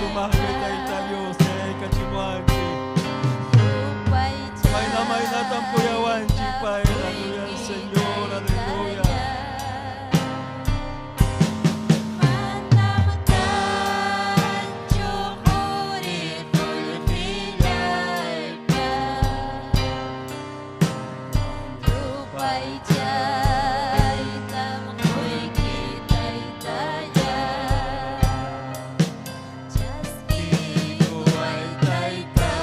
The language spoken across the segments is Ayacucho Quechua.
sumaqmi Tayta Dios chayaykachimuwanchik. Mayna maynatam kuyawanchik payqa, gloria al Señor, aleluya. Manam kanchu quri qullqillaypa, yupaychaytam quyki Taytallay. Chaskikuway Tayta,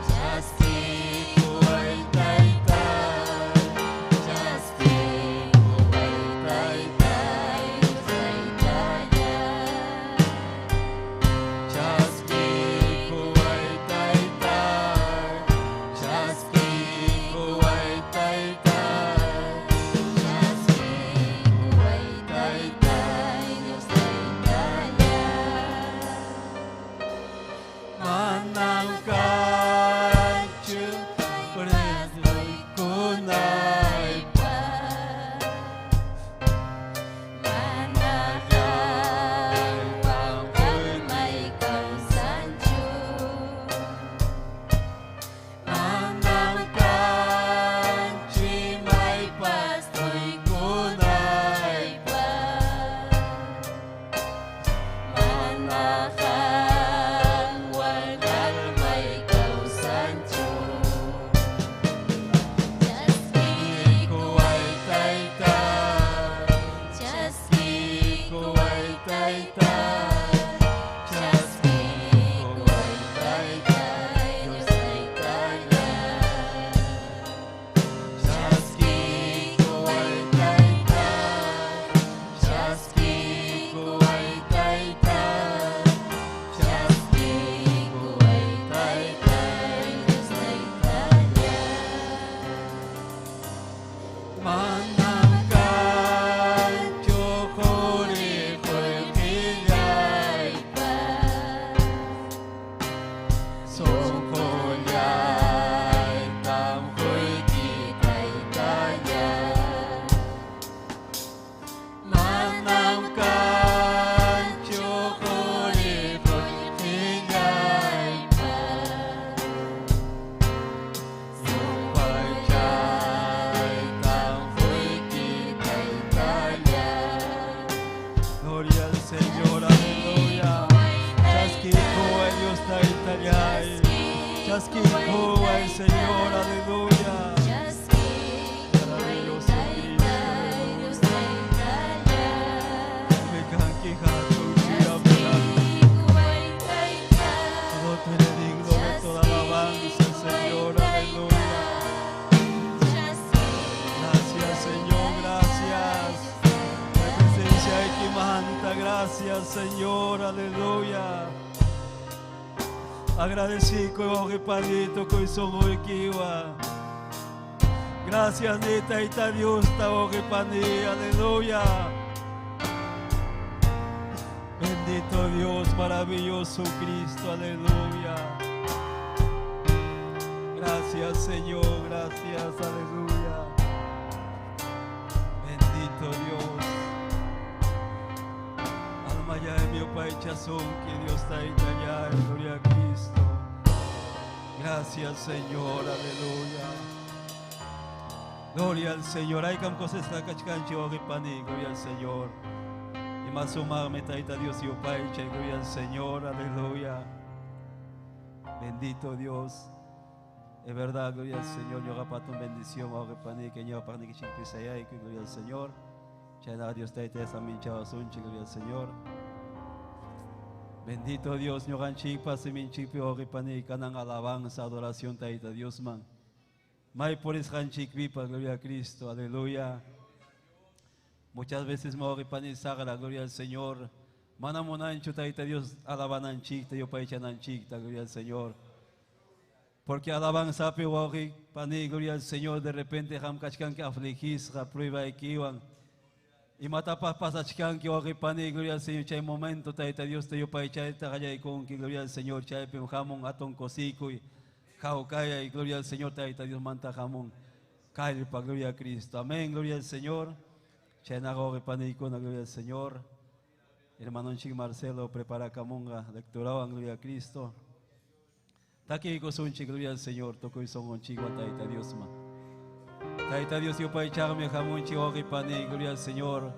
chaskikuway Tayta, chaskikuway Taytay, Taytallay. Chaskikuway Tayta, chaskikuway Tayta, Chaskikuway Taytay, Dios Taytallay. Manam kanchu Kunaypaq, mana qamwan almay kawsanchu. Manam kanchu imaypas Kunaypaq, mana qamwan almay kawsanchu. Chaskikuway Tayta, Chaskikuway Tayta, chaskikuway Taytay, Dios Taytallay. Chaskikuway Tayta, chaskikuway Tayta, chaskikuway Taytay, Dios Taytallay. Manam kanchu quri qullqillaypa, sunqullaytam quyki Taytallay. Manam kanchu quri qullqillaypa, yupaychaytam quyki Taytallay. Gloria al Señor, aleluya. Chaskikuway Dios Taytallay. Chaskikuway Señor, aleluya. Maravilloso Cristo. Me kanki hatun chirapunan. Todo tú eres digno de toda alabanza, Señor, aleluya. Gracias, Señor, gracias. La presencia de Kimanta, gracias, Señor, aleluya. Agradecí con panito con kiwa. Gracias, Nita y Dios, pani, aleluya. Bendito Dios, maravilloso Cristo, aleluya. Gracias, Señor, gracias, aleluya. Bendito Dios. Alma ya de mi Pai chazón, que Dios está ahí allá, gloria a Cristo. Gracias, Señor, aleluya. Gloria al Señor. Ay, cam cosas kachkanchi pani, gloria al Señor. Y más sumame taita Dios y opaicha, gloria al Señor, aleluya. Bendito Dios. Es verdad, gloria al Señor. Yo rapato bendición, pani, que yo pani que chimpisayay, gloria al Señor. Chayna Dios taita esa mincha asunchi, gloria al Señor. Bendito Dios, ñoqanchikpa siminchikpi wawqipani kanan alabanza, adoración Tayta Diosman. May purisqanchikpipas, gloria a Cristo, aleluya. Muchas veces wawqipani saqra, gloria al Señor. Mana munanchu Tayta Dios alabananchikta, yupaychananchikta, gloria al Señor. Porque alabanzapi wawqipani, gloria al Señor, de repente qam kachkanki afligisqa, pruebaykiwan. Imatapas pasachkanki wawqipani, gloria al Señor, chay momento Tayta Dios te yupaychayta qallaykunki, gloria al Señor, chaypim hamun atun kusikuy, hawkayay, gloria al Señor, Tayta Dios manta hamun, kallpa, gloria a Cristo. Amén, gloria al Señor. Chaynaqa wawqipaniykuna, gloria al Señor. Hermanonchik Marcelo preparakamunqa lecturawan, gloria a Cristo. Takiykusunchik, gloria al Señor, tukuy sunqunchikwan Tayta Diosman. Tayta Dios yupaychaqmi hamunchik wawqi pani, gloria al Señor.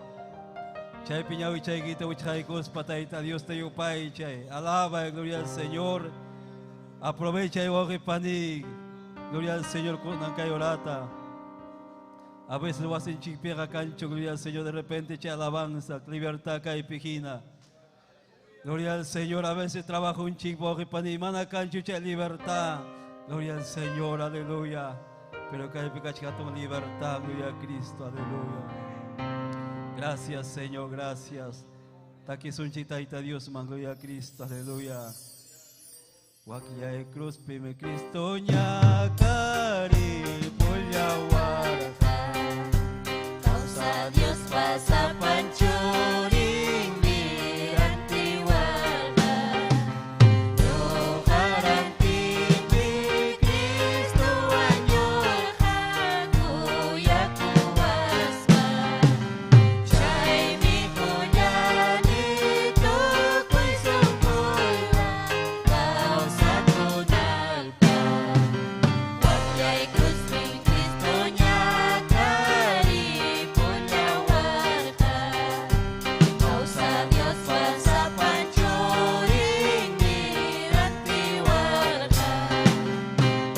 Chaypi ñawichaykita wichqaykuspa Tayta Diosta yupaychay. Alaba, gloria al Señor. Aprovechay wawqi pani, gloria al Señor kunan kay horata. A veces wasinchikpiqa kanchu, gloria al Señor, de repente chay alabanza, libertad kaypi hina. Gloria al Señor, a veces trabajo un wawqi pani, mana kanchu chay libertad. Gloria al Señor, aleluya. Pero kaypi kachkatun libertad, gloria a Cristo, aleluya. Gracias, Señor, gracias. Takisunchik Tayta Diosman, gloria a Cristo, aleluya. Wakllay cruzpimi Cristo ñakaripullawarqa. Kawsaq Diospa sapan churinmi rantiwarqa. Ñuqa rantiypi Cristo wañurqa kuyakuwaspa. Chaymi qullani tukuy sunquywan kawsakunaypaq. Wakllay cruzpi Cristo ñakaripullawarqa. Kawsaq Diospa sapan churinmi rantiwarqa.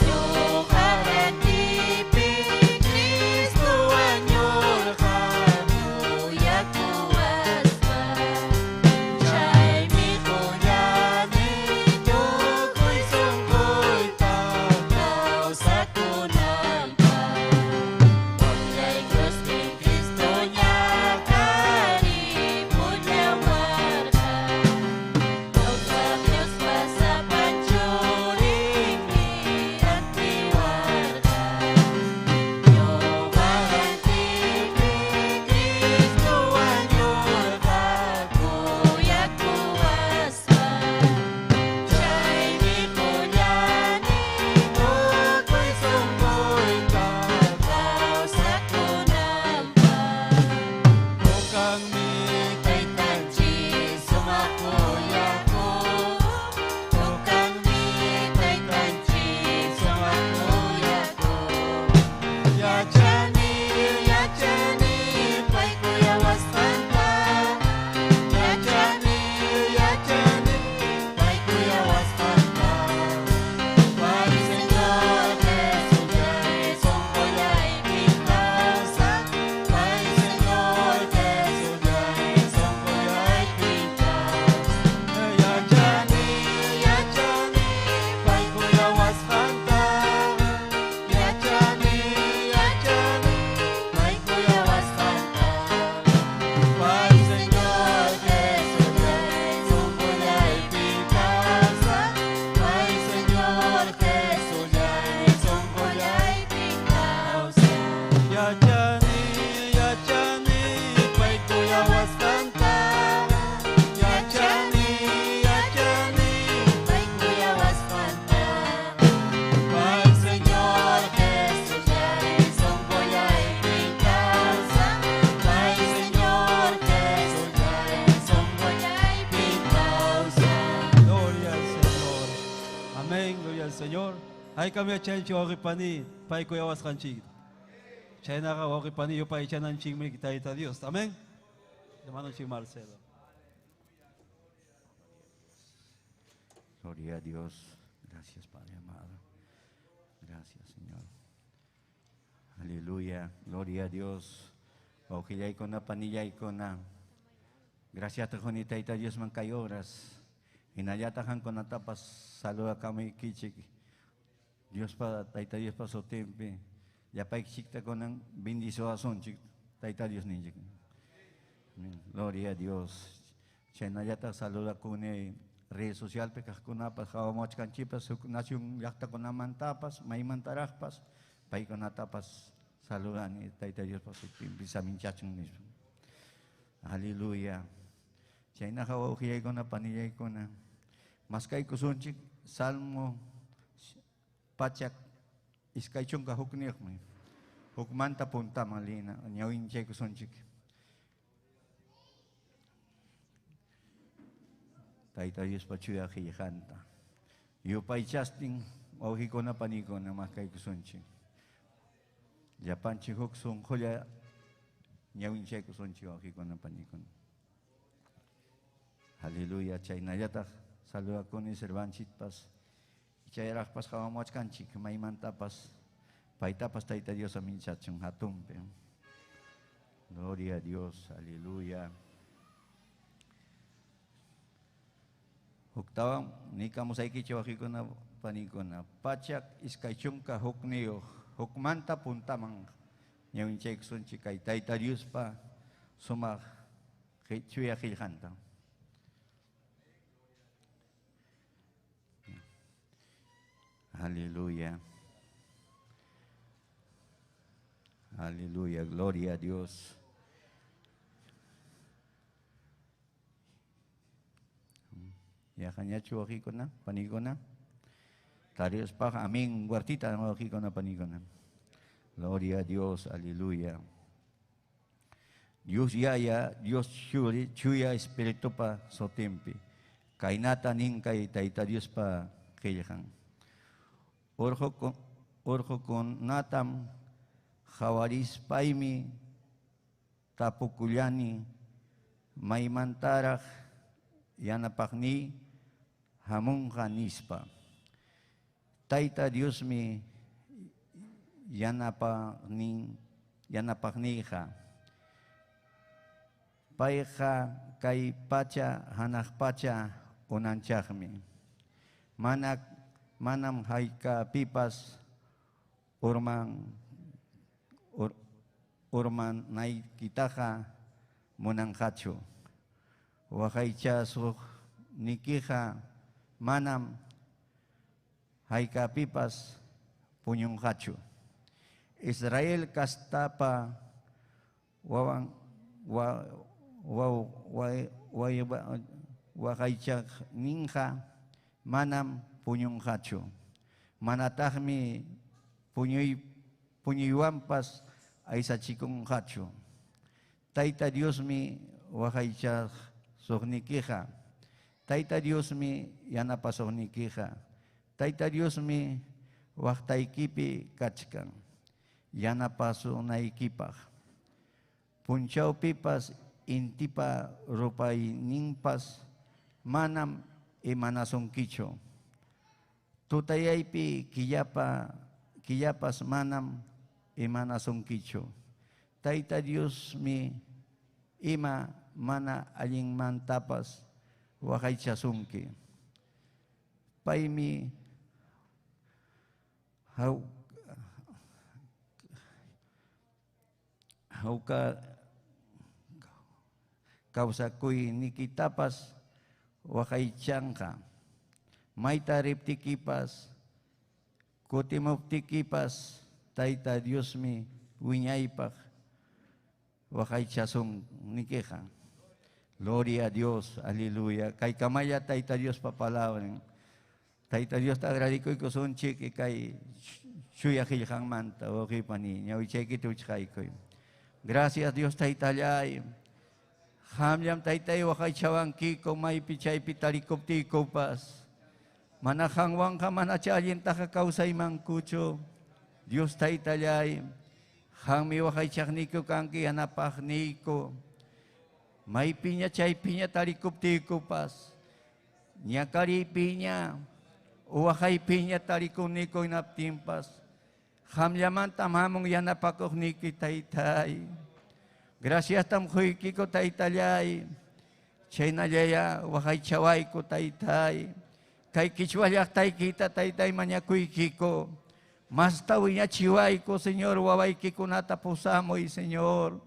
Ñuqa rantiypi Cristo wañurqa kuyakuwaspa. Chaymi qullani tukuy sunquyta kawsakunaypaq. Wakllay cruzpi Cristo ñakaripullawarqa. Kawsaq Diospa sapan churinmi rantiwarqa. Ñuqa rantiypi Cristo wañurqa kuyakuwaspa. Chaymi qullani tukuy sunquyta kawsakunaypaq. Tukanmi Taytanchik sumaq kuyakuq, Tukanmi Taytanchik sumaq kuyakuq. Yachani, yachani, pay kuyawasqanta. Yachani, yachani, pay kuyawasqanta. Pay Señor Jesullay sunqullaypi kawsan. Pay Señor Jesullay sunqullaypi kawsan. Yachani, yachani, pay kuyawasqanta. Yachani, yachani, pay kuyawasqanta. Pay Señor Jesullay sunqullaypi kawsan. Pay Señor Jesullay sunqullaypi kawsan. Yachani, yachani, pay kuyawasqanta. Yachani, yachani, Pay kuyawasqanta. Pay Señor Jesullay sunqullaypi kawsan. Pay Señor Jesullay sunqullaypi kawsan. Gloria al Señor. Amén, gloria al Señor. Haykam yachanchik wawqi pani, pay kuyawasqanchik. Chaynaqa wawqi pani yupaychananchikmi Tayta Dios. Amén. Hermano Marcelo. Gloria a Dios. Gracias, Padre amado. Gracias, Señor. Aleluya. Gloria a Dios. Wawqillaykuna, panillaykuna. Gracias, Tayta Diosman kay oras. Hinallataq qamkunatapas saludakamuykichik. Diospa, Tayta Diospa sutinpi. Llapaykichikta kunan bendiciwasunchik Tayta Diosninchik. Amén. Gloria a Dios. Chaynallataq saludakuni redes socialpi kaqkunapas qawamuwachkanchikpas huk nación llaqtakunamantapas maymantaraqpas paykunatapas saludani Tayta Diospa sutinpi saminchachun nispa. Aleluya. Chaynaqa wawqillaykuna panillaykuna maskaykusunchik Salmo 121mi hukmanta puntaman lina ñawinchaykusunchik. Tayta Diospa chuya qillqanta. Yupaychastin wawqikuna panikuna maskaykusunchik. Llapanchik huk sunqulla ñawinchaykusunchik wawqikuna panikuna. Aleluya, chaynallataq saludakuni sirvanchikpas chayraqpas qawamuwachkanchik maymantapas paytapas Tayta Dios aminchachun hatunpi. Gloria a Dios, aleluya. Huktawan nikamusaykichik wawqikuna panikuna 121 hukmanta puntaman ñawinchaykusunchik kay Tayta Diospa sumaq chuya qillqanta. Aleluya. Aleluya, gloria a Dios. Yaqañachu wawqikuna, panikuna? Tariuspaq amén, huertita wawqikuna, panikuna. Gloria a Dios, aleluya. Dios Yaya, Dios Churi, Chuya Espiritupa sutinpi. Kaynata nin kay Tayta Diospa qillqan. Urqukunatam qhawarispaymi tapukullani maymantaraq yanapaqniy hamunqa nispa. Tayta Diosmi yanapaqnin yanapaqniyqa. Payqa kay pacha hanaq pacha unanchaqmi. Mana manam haykapipas urman ur, urmanaykitaqa munanqachu. Waqaychasuqnikiqa manam haykapipas puñunqachu. Israel kastapa wawan wa, waw, wa, wa, waqaychaqninqa manam puñunqachu. Manataqmi puñuy puñuywanpas aysachikunqachu. Tayta Diosmi waqaychasuqnikiqa. Tayta Diosmi yanapasuqnikiqa. Tayta Diosmi waqtaykipi kachkan yanapasunaykipaq. Punchawpipas intipa rupayninpas manam imanasunkichu. Tutayaypi killapa killapas manam imanasunkichu. Tayta Diosmi ima mana allinmantapas waqaychasunki. Paymi haw hawka kawsakuynikitapas waqaychanqa. Mayta riptikipas kutimuptikipas Tayta Diosmi wiñaypaq waqaychasunnikiqa. Gloria a Dios, aleluya. Kay kamalla Tayta Diospa palabran. Tayta Diosta agradecuykusunchik kay chuya qillqanmanta, wawqipani, ñawichaykita wichqaykuy. Gracias Dios Taytallay. Qamllam Taytay waqaychawankiku maypi chaypi tarikuptiykupas. Mana qanwanqa manacha allintaqa kawsaymankuchu. Dios Taytallay, qammi waqaychaqniyku kanki yanapaqniyku. Maypiña chaypiña tarikuptiykupas. Ñakariypiña, waqaypiña tarikuniku hinaptinpas. Qamllamantam hamun yanapakuqniyki Taytay. Graciastam quykiku Taytallay. Chaynallaya waqaychawayku Taytay. Kay kichwa llaqtaykita Taytay mañakuykiku. Masta wiñachiwayku, Señor, wawaykikunata pusamuy, Señor.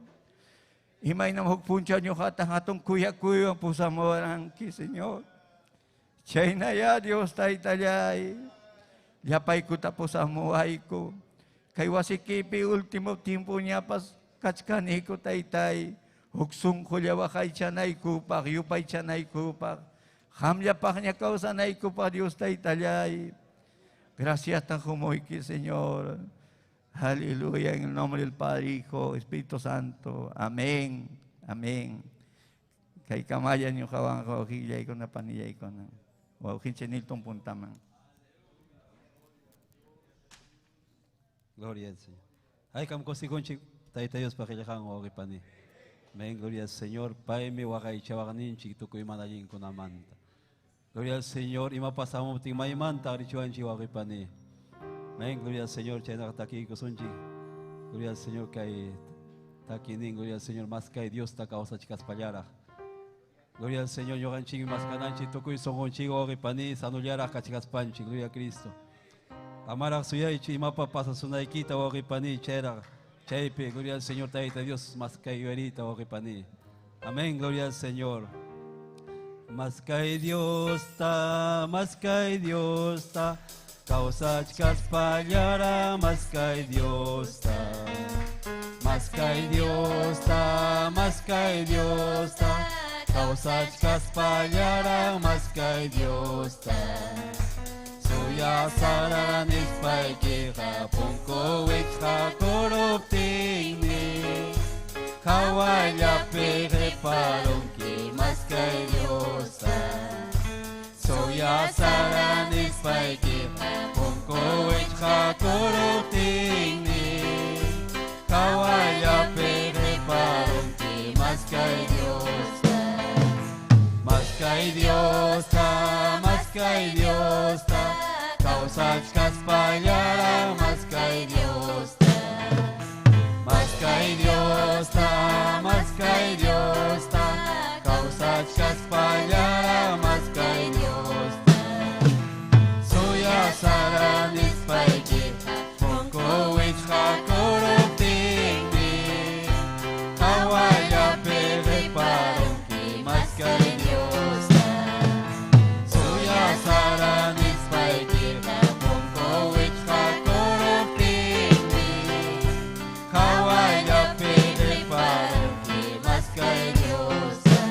Imaynam huk punchaw ñuqata hatun kuyakuywan pusamuwaranki, Señor. Chaynaya Dios Taytallay. Llapaykuta pusamuwayku. Kay wasikipi último tiempo ñapas kachkaniku Taytay. Huk sunqulla waqaychanaykupaq, yupaychanaykupaq. Qamllapaqña kawsanaykupaq Dios Taytallay. Gracias qumuyki, Señor. Aleluya, en el nombre del Padre, Hijo, Espíritu Santo. Amén. Amén. Kay kamalla ñuqawan wawqillaykuna panillaykuna. Wawqinchik Nilton puntaman. Gloria al Señor. Haykam kusikunchik Tayta Diospa qillqan wawqi pani. Amén, gloria al Señor. Paymi waqaychawaqninchik tukuy mana allinkunamanta. Gloria al Señor. Ima pasamuptin maymanta richiwanchik wawqi pani. Amén, gloria al Señor. Chaynaqa takiykusunchik. Gloria al Señor kay takinin, gloria al Señor, mas kay Diosta kawsachkaspallaraq. Gloria al Señor, ñuqanchikmi maskananchik tukuy sunqunchik wawqi pani sanullaraq kachkaspanchik. Gloria a Cristo. Amaraq suyaychu imapa pasasunaykita wawqi pani chayraq chaypi, gloria al Señor Tayta Dios, mas kay yuyarita wawqi pani. Amén, gloria al Señor. Mas kay Diosta, mas kay Diosta, kawsachkaspallaraq, mas kay Diosta. Mas kay Diosta, mas kay Diosta, kawsachkaspallaraq, mas kay Diosta. Suyasaraq nispaykiqa punku wichqakuruptinmi, hawallapi qiparunki mas kay Diosta. Suyasaraq nispaykiqa punku wichqakuruptinmi, hawallapi qiparunki mas kay Diosta. Mas kay Diosta, mas kay Diosta, kawsachkaspallaraq, mas kay Diosta. Mas kay Diosta, mas kay Diosta, kawsachkaspallaraq, mas kay Diosta. Suyasaraq nispaykiqa punku wichqakuruptinmi, hawallapi qiparunki mas kay Diosta. Suyasaraq nispaykiqa punku wichqakuruptinmi, hawallapi qiparunki mas kay Diosta.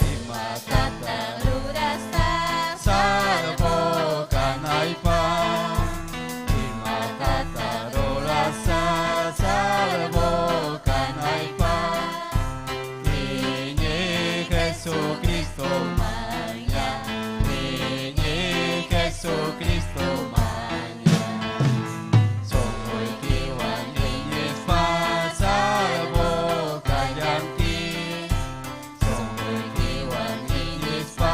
Imatataq rurasaq salvo kanaypaq? Imatataq rurasaq salvo kanaypaq? Iñi Jesucristo maña, iñi Jesucristo maña. Sunquykiwan iñispa salvo kallanki. Sunquykiwan iñispa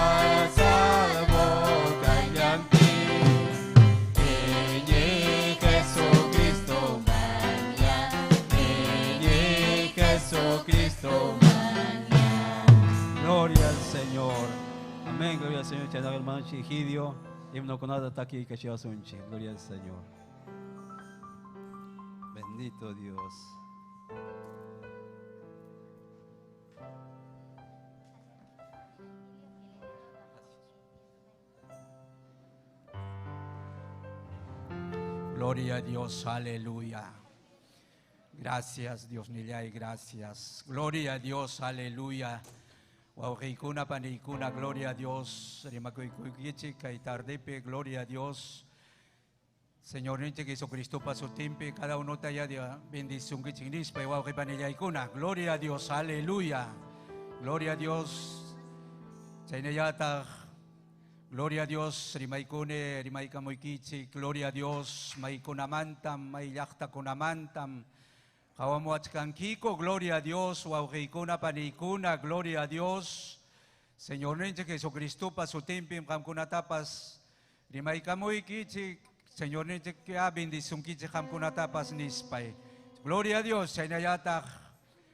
salvo kallanki. Iñi Jesucristo maña, iñi Jesucristo maña. Gloria al Señor. Amén, gloria al Señor. Chaynaqa hermano Egidio, himnokunata takiykachiwasunchik. Gloria al Señor. Bendito Dios. Gloria a Dios, aleluya. Gracias, Dios nillay, gracias. Gloria a Dios, aleluya. Wawqiykuna, paniykuna, gloria a Dios. Rimakuykichik kay tardepi, gloria a Dios. Señor ninchik Jesucristopa sutinpi, cada uno taya bendicionkichik nispa, wawqi panillaykuna. Gloria a Dios, aleluya. Gloria a Dios. Chaynallataq, gloria a Dios, rimaykuni, rimaykamuykichik, gloria a Dios, maykunamantam, may llaqtakunamantam. Qawamuwachkankiko, gloria a Dios, wawqiykuna, paniykuna, gloria a Dios. Señor ninchik Jesucristopa sutinpim qamkunatapas rimaykamuykichik, Señor ninchik ya bendicionkichik qamkunatapas nispay. Gloria a Dios, chaynallataq,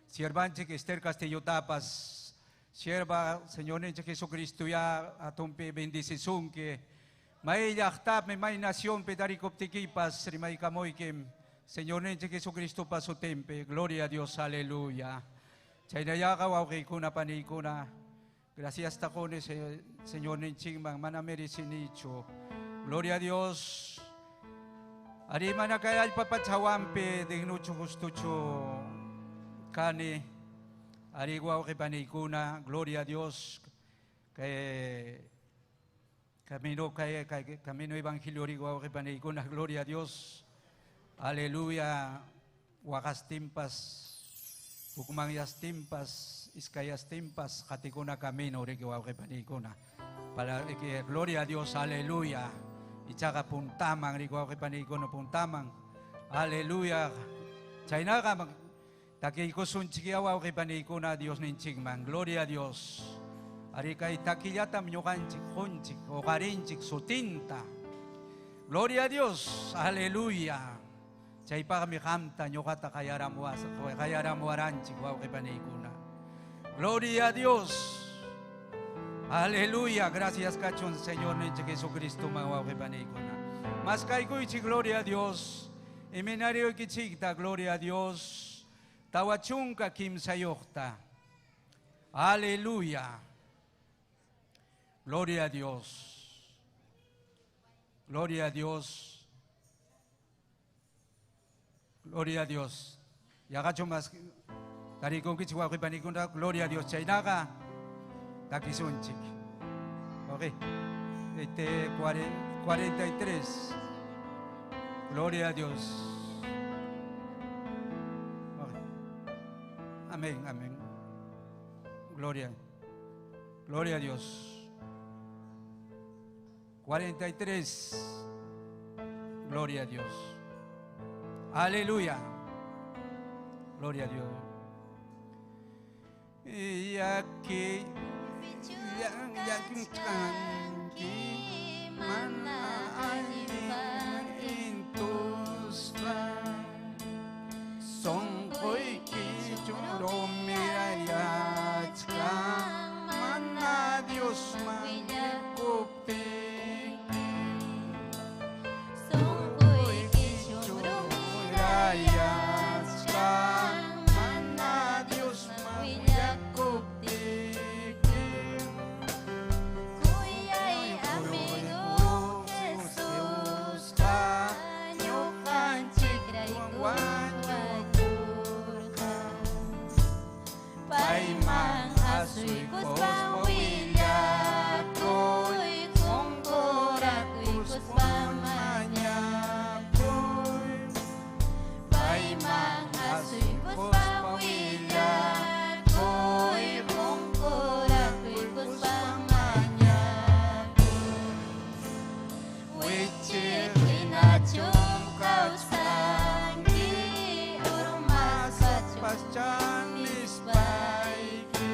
siervanchik Esther Castillotapas, sierva Señor ninchik Jesucristo ya atumpi bendicisunki. May llaqtapi, may nacionpi tarikuptikipas rimaykamuykim. Señor ninchik Jesucristo pa sutinpi. Gloria a Dios, aleluya. Chaynallaqa wawqiykuna, paniykuna. Gracias takuni Señor ninchikman, mana merecinichu. Gloria a Dios. Ari mana kay allpa pachawanpi dignuchu justuchu kani. Ari wawqi paniykuna, gloria a Dios. Kay camino kay, kay camino evangelio ari wawqi paniykuna, gloria a Dios. Aleluya. Waqastinpas Hukmanyastinpas, iskayastinpas qatikuna camino riki wawqi panikuna. Para que gloria a Dios, aleluya. Ichaqa puntaman riki wawqi panikuna puntaman. Aleluya. Chaynaqa takiykusunchik wawqi panikuna Dios ninchikman. Gloria a Dios. Arikay takillatam ñuqanchik qunchik uqarinchik sutinta. Gloria a Dios, aleluya. Chaypaqmi qamta ñuqata qayaramuwaranchik wawqi panikuna. Gloria a Dios. Aleluya, gracias kachun Señor ninchik Jesucristo man wawqi panikuna. Maskaykuychik gloria a Dios. Iminariykichikta gloria a Dios. Tawachunka kimsayuqta. Aleluya. Gloria a Dios. Gloria a Dios. Gloria a Dios. Yaqachu mas tarikunkichik wawqi panikuna gloria a Dios chaynaqa takisunchik. Okay. Este 43. Gloria a Dios. Okay. Amén, amén. Gloria. Gloria a Dios. 43. Gloria a Dios. Aleluya. Gloria a Dios. Y aquí mana Dios Mana Dios Kuyay amigo Jesusqa ñuqanchikrayku wañurqa. Payman asuykuspa willakuy, qunqurakuykuspa mañakuy. Payman asuykuspa willakuy, qunqurakuykuspa mañakuy. Wichiqhinachum kawsanki, urmasqachum nispayki.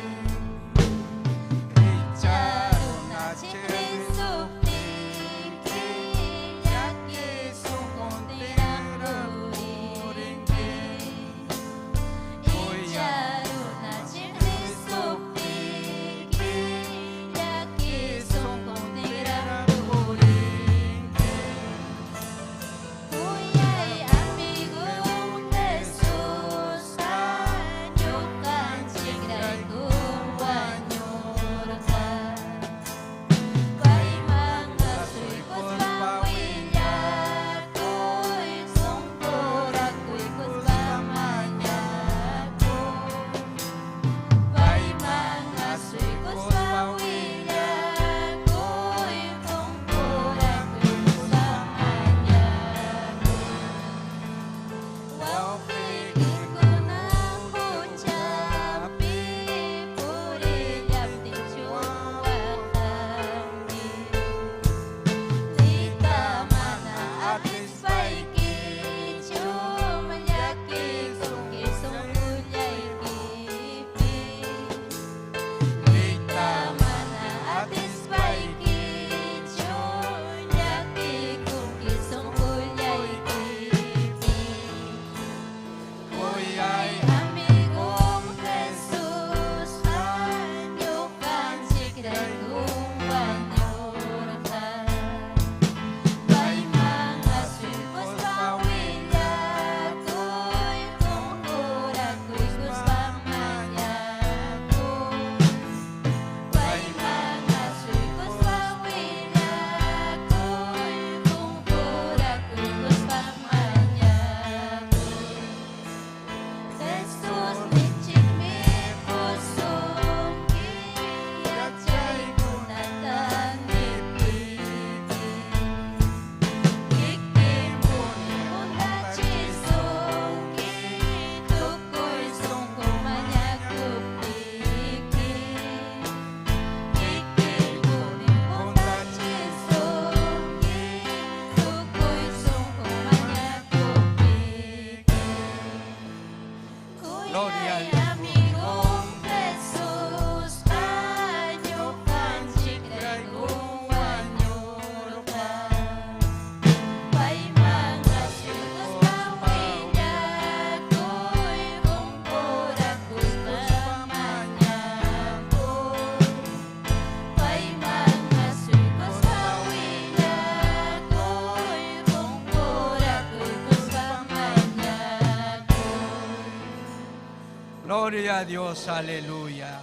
Gloria a Dios, aleluya.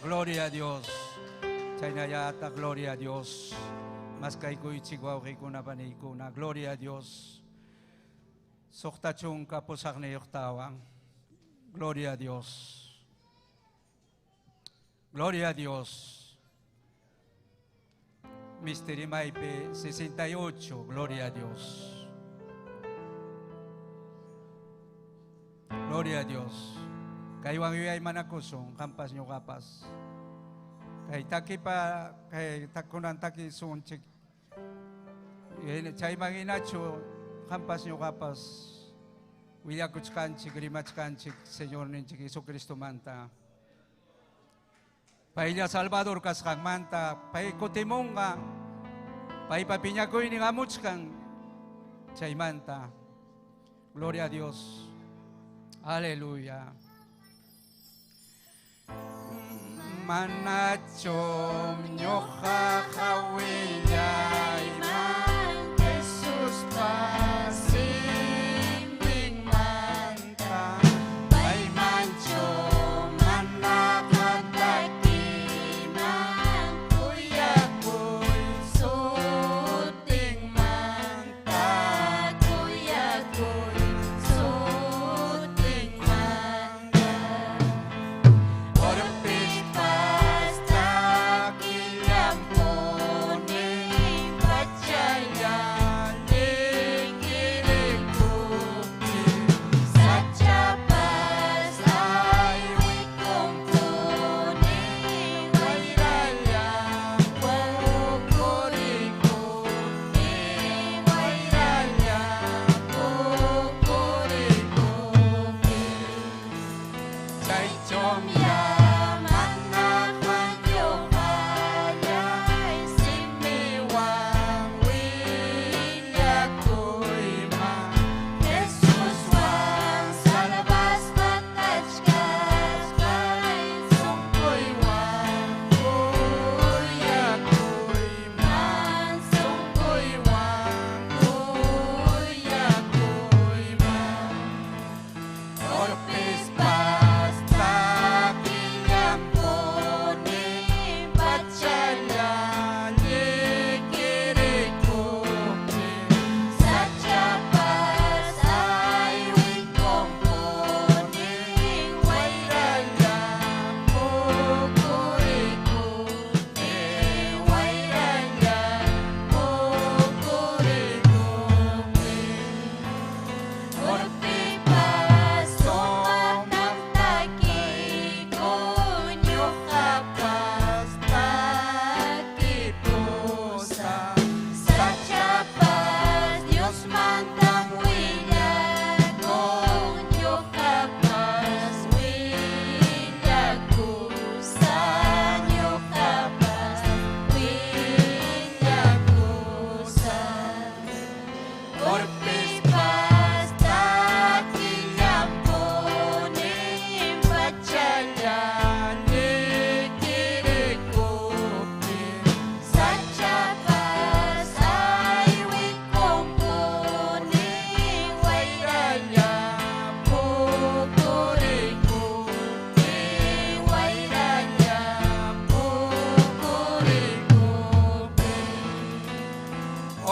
Gloria a Dios. Chaynallata, gloria a Dios. Maskaykuychik wawqiykuna paniykuna. Gloria a Dios. Suqta chunka pusaqniyuqtawan. Gloria a Dios. Gloria a Dios. Mister Maipe 68, gloria a Dios. Gloria a Dios. Kaywan yuyay manakusun, qampas ñuqapas. Kay takipa, kay takunan taki sunchik. Chayman hinachu, qampas ñuqapas. Willakuchkanchik, rimachkanchik, Señor ninchik Jesucristo manta. Paylla Salvador kasqanmanta, pay kutimunqa, paypa piñakuynin amuchkan, chaymanta. Gloria a Dios. Aleluya. Manachum ñuqa hawillayman Jesuspa siminmanta, paymanchu mana qatakiman kuyakuy sutinmanta, kuyakuy sutinmanta. Orpispas takillampuni pachalla likirikupi Sachapas aywikumpuni wayralla pukurikupi wayralla pukurikupi chaychum mana ñuqallay simiwan willakuyman Jesuswan salvasqa kachkaspay sunquywan kuyakuyman sunquywan kuyakuyman Orpispas takillampuni pachalla likirikupi Sachapas aywikumpuni wayralla pukurikupi wayralla pukurikupi Urpipas sumaqtam takikun ñuqapas takipusaq Sachapas Diosmantam willakun ñuqapas willakusaq ñuqapas willakusaq Urpipas takillampuni pachalla likirikupi Sachapas aywikumpuni wayralla pukurikupi wayralla pukurikupi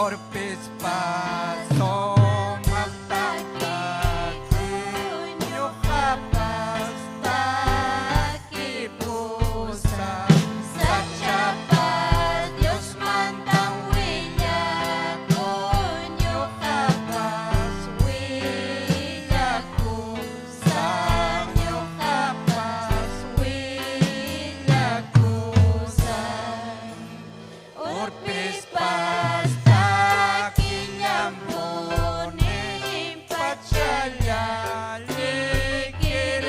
Orpispas sumaqtam taki ñuqapas takipusaq Sachapas Diosmantam willakun ñuqapas willakusaq ñuqapas willakusaq Urpispas takillampuni pachalla likirikupi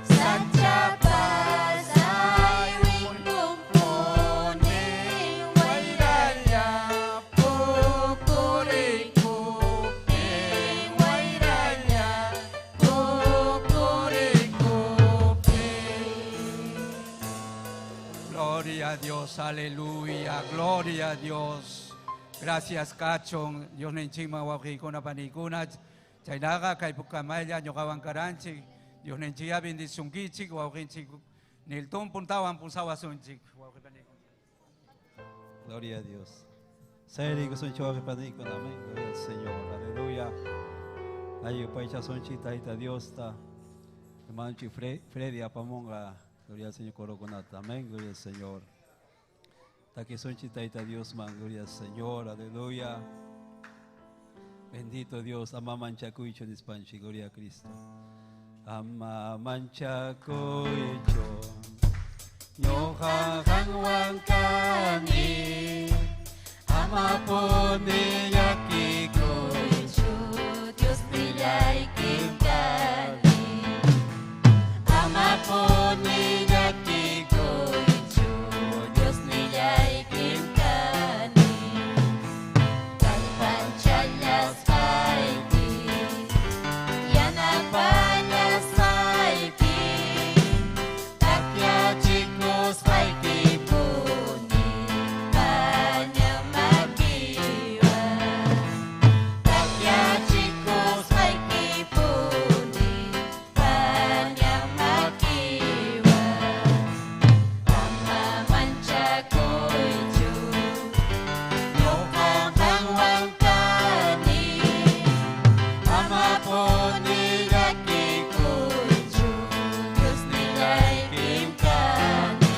Sachapas aywikumpuni wayralla pukurikupi wayralla pukurikupi. Gloria a Dios, aleluya, gloria a Dios. Gracias, Cachon. Dios ninchikman wawqiykuna panikuna. Chaynaqa kay pukamalla ñuqawan karanchik. Diosninchikya bendisunkichik wawqinchik Nilton puntawan pusawasunchik wawqi panikuna. Gloria a Dios. Amén. Gloria al Señor. Aleluya. Ayupaychasunchik Tayta Diosta. Hermano Freddy apamonga. Gloria al Señor coroconata. Amén. Gloria al Señor. Takisunchik Tayta Dios man. Gloria al Señor. Aleluya. Bendito Dios. Ama manchakuycho nispanchi. Gloria a Cristo. Ama manchakuycho. Ñuqa qanwan kani. Ama puni llakikuychu. Dios nillaykim kani. Ama puni llakikuychu. Dios nillaykim kani. Kallpanchallasqayki, yanapallasqayki, takyachikusqayki puni paña makiwan. Takyachikusqayki puni paña makiwan. Ama manchakuychu, ñuqa qanwan kani. Ama puni llakikuychu, Dios nillaykim kani.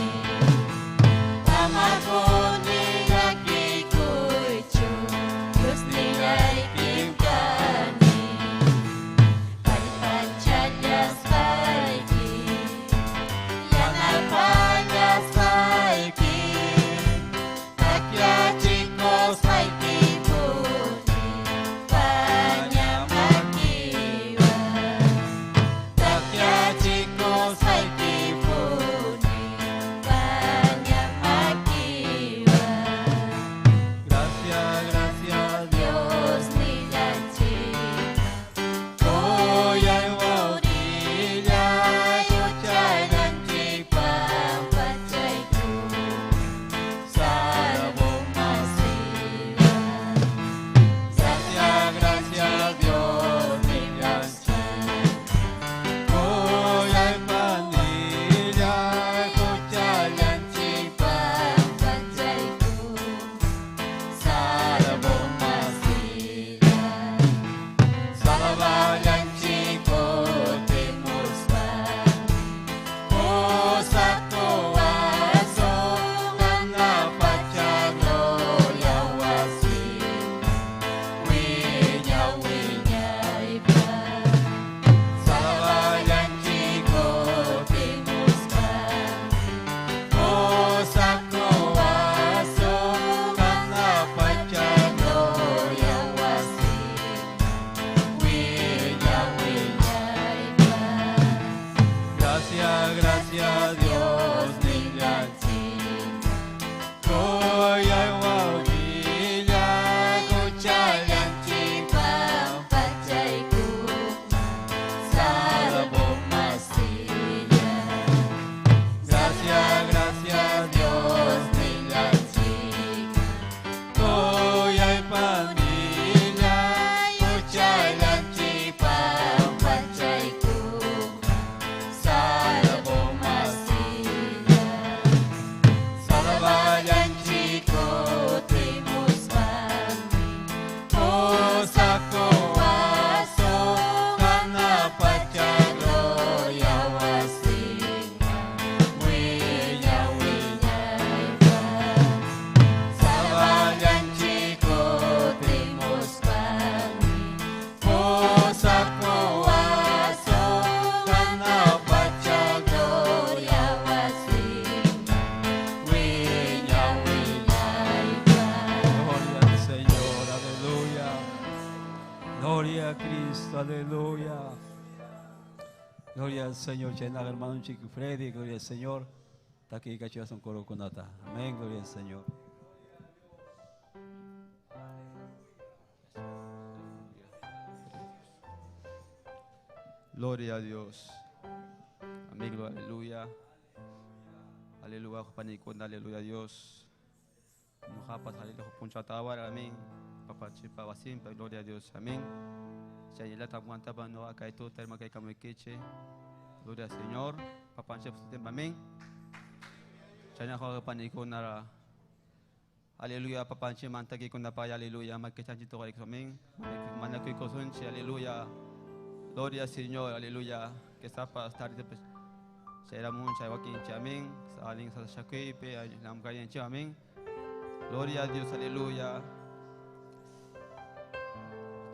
Ama puni llakikuychu, Dios nillaykim kani. Kallpanchallasqayki, yanapallasqayki, takyachikusqayki puni paña makiwan. Takyachikusqayki puni paña makiwan. Gracias, gracias Dios nillanchik, Kuyay wawqillay, huchallanchik pampachayku, salvo masiwan. Gracias, gracias Dios nillanchik. Kuyay panillay, huchallanchik Pampachayku, salvo masiwan. Salvallanchik Kutimuspa, Pusakuwasun hanaq pacha gloria wasi, wiña wiñaypaq. Salvallanchik Kutimuspa, Pusakuwasun hanaq pacha gloria wasi, wiña wiñaypaq. Gracias, gracias Dios nillanchik. Kuyay wawqillay, huchallanchik Pampachayku, salvo masilla. Gracias, gracias Dios nillanchik. Kuyay panillay, huchallanchik Pampachayku, salvo masilla. Salvallanchik Kutimuspa, Pusakuwasun hanaq pacha gloria wasi, wiña wiñaypaq. Salvallanchik Kutimuspa, Pusakuwasun hanaq pacha gloria wasi, wiña wiñaypaq. Gloria al Señor, aleluya. Gloria a Cristo, aleluya. Gloria al Señor, llena hermano Chico Freddy, gloria al Señor. Taki kachiwasun korokunata. Amén, gloria al Señor. Gloria a Dios. Amigo, aleluya. Aleluya, panikuna, aleluya Dios. Nuhapas, aleluya, punchatabar, amén. Papá chipa, wasimpa, gloria a Dios, amén. Chayilata, guantaba, no, acá y tú, terma, que camuiquiche. Gloria al Señor. Papanchik sutinpi, amén. Chayna wawqi-panikuna, aleluya, papanchikman takikunapaq, aleluya, makichanchik tuqayku, amén. Manakuykusunchik, aleluya. Gloria al Señor, aleluya. Que sapas tarde pues chayramunchik wakinchik, amén. Salin sasachakuypi, llamk'ayanchik, amén. Gloria a Dios, aleluya.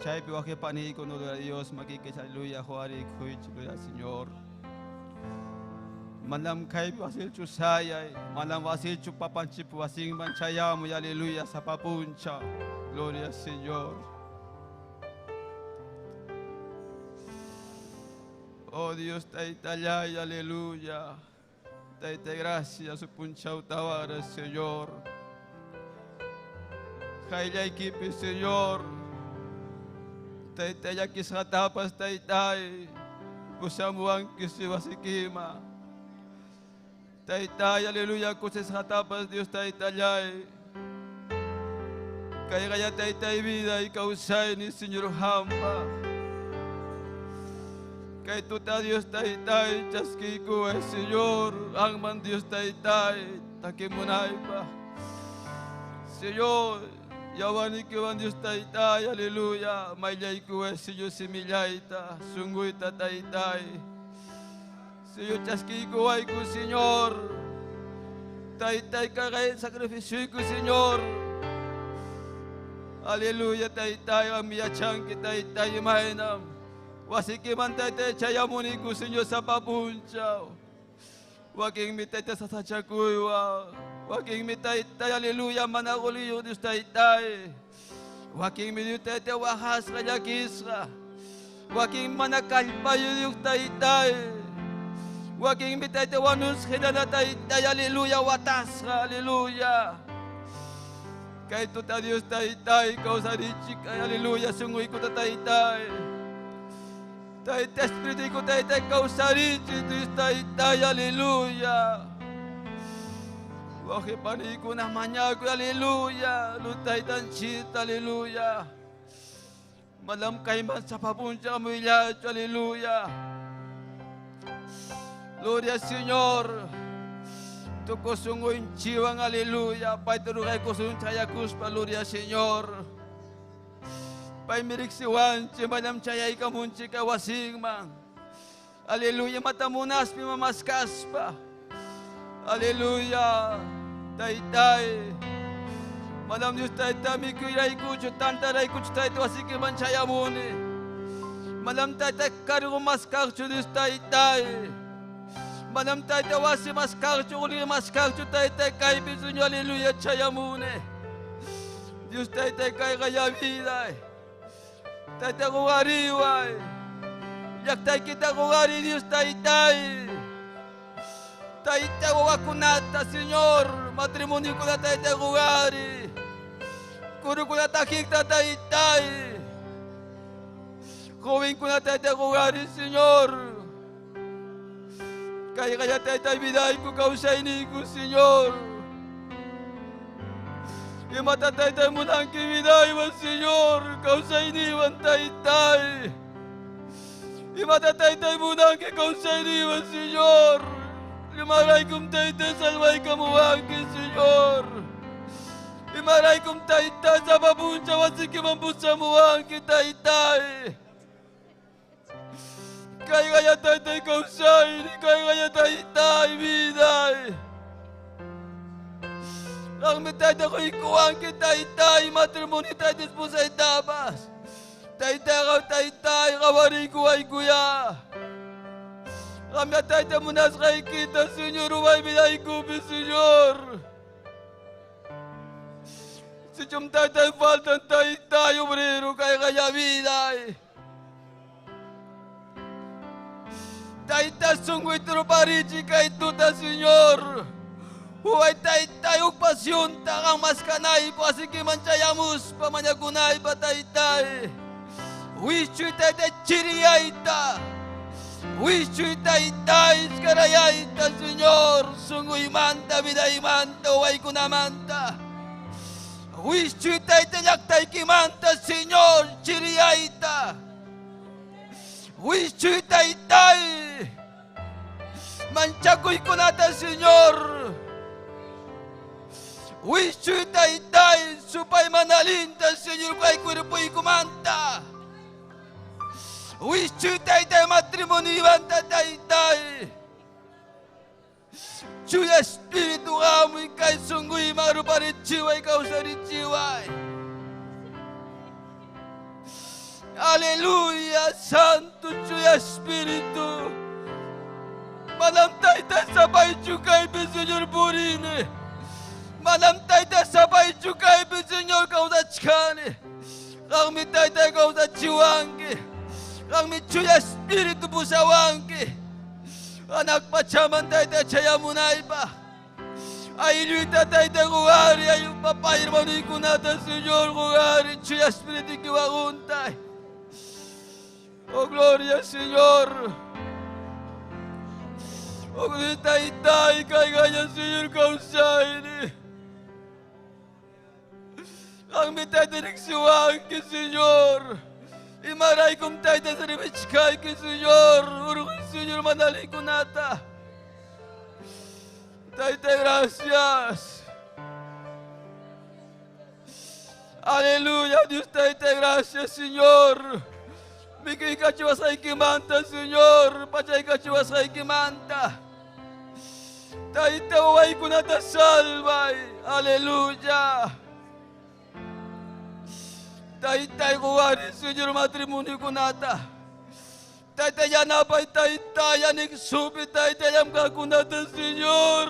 Chaypi wawqi-panikuna, gloria a Dios, makikich, aleluya, huwarikuychik, gloria al Señor. Manam kaypi wasilchu sayay, manam wasilchu papanchik wasinman chayamuy, aleluya, sapa punchaw. Gloria al Señor. Oh Dios, Taytallay, aleluya. Tayta, gracias, su punchaw tawara, Señor. Qayllaykipi, Señor. Tayta, llakisqatapas, Taytay. Pusamuwanki wasiykima. Taytay, aleluya, kusisqatapas, Dios Taytallay. Kayqaya Taytay vida y kawsayni, Señor hampa. Kay tuta Dios Taytay, chaskiykuway, Señor. Qamman Dios Taytay, takimunaypaq. Señor, yawarnikiwan Dios Taytay, aleluya. Mayllaykuway, Señor, simillayta, sunquyta Taytay. Señor, chaskiykuwayku, Señor. Taytay, kay sacrificioyku, Señor. Aleluya, Taytay, qammi yachanki, Taytay, imaynam. Wasikiman Taytay chayamuniku, Señor, sapa punchaw. Wakinmi Taytay sasachakuywan. Wakinmi Taytay, aleluya, mana quliyuq Dios Taytay. Wakinmi Dios Taytay waqasqa, llakisqa. Wakin mana kallpayu Dios Taytay. Wakinmi Taytay wanusqa hinana Taytay, aleluya, watasqa, aleluya. Kay tuta Dios Taytay, kawsarichik, aleluya, sunquykuta Taytay. Tayta Espíritu Taytay kawsarichik, Dios Taytay, aleluya. Wawqi-panikuna mañakuy, aleluya. Lutaytanchita, aleluya. Manam kayman sapa punchaw hamuyllachu, aleluya. Gloria al Señor. Tukuy sunqunchikwan, aleluya. Payta ruraykusun chayakuspa, gloria al Señor. Paymi riqsiwanchik, manam chayaykamunchik kay wasinman. Aleluya, matamunaspi mamaskaspa. Aleluya. Taytay. Manam Dios Taytay mikuyraykuchu, tantaraykuchu Tayta wasikiman chayamuni. Manam Taytay cargo maskaqchu Dios Taytay. Manam Tayta wasi maskaqchu, quli maskaqchu Taytay kaypi Señor, aleluya, chayamuni. Dios Taytay kayqa ya vida. Tayta qugariway. Llaqtaykita qugari Dios Taytay. Tayta wawakunata, Señor, matrimoniokunata Tayta qugari. Kurukunata hikta Taytay. Jovenkunata Tayta qugari, Señor. Kayqa ya Taytay vidayku kawsayniku, Señor. Imata Taytay munanki vidaywan, Señor, kawsayniwan Taytay. Imata Taytay munanki kawsayniwan, Señor. Imaraykum Taytay salvaykamuwanki, Señor. Imaraykum Taytay sapa punchaw wasikiman pusamuwanki, Taytay. Kayqa ya Taytay kawsayni, kayqa ya Taytay viday. Qammi Taytay quykuwanki, Taytay, matrimonio Taytay esposaytapas. Taytay, Taytay, qawariykuwaykuya. Qammi Taytay munasqaykita, Señor, ruway vidaykupi, Señor. Sichum Taytay faltan, Taytay, obrero, kayqa ya viday. Tayta sunquyta ruparichi kay tuta, Señor. Huway Taytay huk pasionta qam maskanaypaq wasikiman chayamuspa mañakunaypaq, Taytay. Wischuy Taytay chiriyayta. Wischuy Taytay iskarayayta, Señor. Sunquymanta, vidaymanta, wawaykunamanta. Wischuy Taytay llaqtaykimanta, Señor, chiriyayta. Wischuy Taytay. Manchakuykunata Señor. Wischuy taytay, supay manalinta Señor kay cuerpoykumanta. Wischuy taytay matrimonioymanta taytay. Chuya Espíritu hamuy kay sunquyman ruparichiway kawsarichiway. Aleluya, Santo Chuya Espíritu. Manam tayta sapaychu kaypi Señor purini. Manam tayta sapaychu kaypi Señor kawsachkani. Qammi taytay kawsachiwanki. Qammi Chuya Espíritu pusawanki. Hanaq pachaman tayta chayamunaypaq. Aylluyta tayta quwari, ayllu papay hermanuykunata Señor quwari, Chuya Espírituykiwan huntay. Oh gloria Señor. Oh taytay kayqalla Señor kawsayni. Qammi tayta riqsiwanki Señor. Imaraykum tayta servichkayki Señor. Urquy Señor mana allinkunata. Tayta gracias. Aleluya, Dios tayta gracias Señor. Mikuykachiwasqaykimanta Señor, pachaykachiwasqaykimanta. Tayta wawaykunata salvay. Aleluya. Taytay quwari Señor matrimoniokunata. Tayta yanapay tayta yanik supi tayta llamkaqkunata Señor.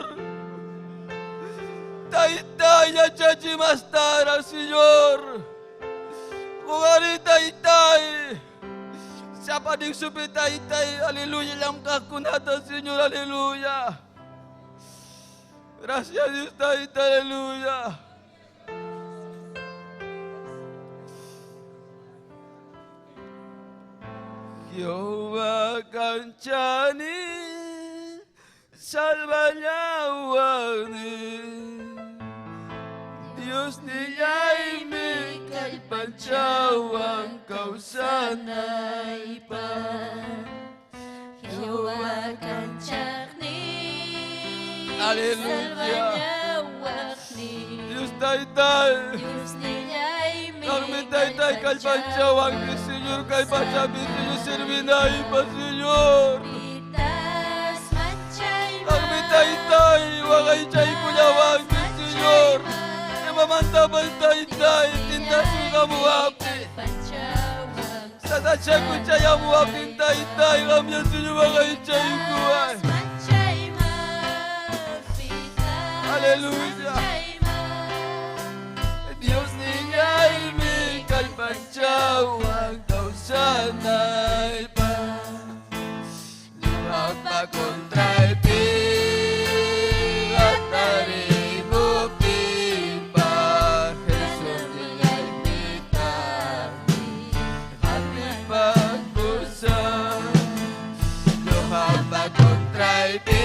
Tayta yachachimastara Señor. Quwari taytay. Sapaning supi taytay. Aleluya llamkaqkunata Señor. Aleluya. Gracias Dios tayta. Aleluya. Jehová kanchani salvallawani Dios nillaymi kallpanchawan kawsanaypaq. Jehová kanchaqni, Aleluya. salvallawaqni. Dios taytay, Dios nillaymi qammi taytay kallpanchawanki Señor kay pachapi Señor servinaypaq Señor. Pitas manchayman, Qammi taytay waqaychaykullawanki Señor. Imamantapas taytay tintasunqamuwapti. Kallpanchawan Satachakuy chayamuwaptin taytay qamlla Señor waqaychaykuway. Manchayman, pitas Aleluya. manchayman. Dios nillaymi kallpanchawan kawsanaypaq. Ñuqapa contraypi hatarimuptinpas Jesús nillaymi hapipakusaq. Ñuqapa contraypi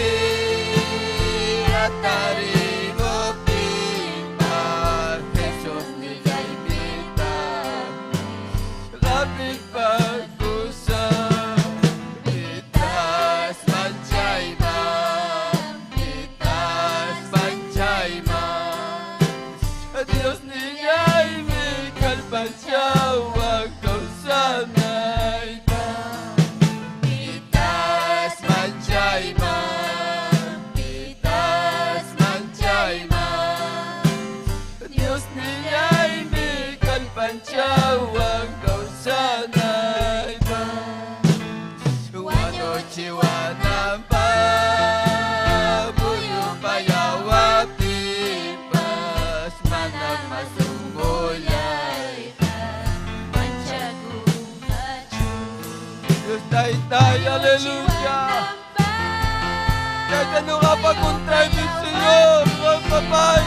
hatarimuptinpas Jesús nillaymi hapipakusaq. Pitas manchayman, pitas manchayman. Dios nillaymi kallpanchawan kawsanaypaq. Pitas manchayman, pitas manchayman. Dios nillaymi kallpanchawan kawsanaypaq. Wañuchiwananpaq muyupayawaptinpas manam masunqullayqa Manchakunqachu. Dios taytay, aleluya. Tayta ñuqapa contraypi Señor, papay.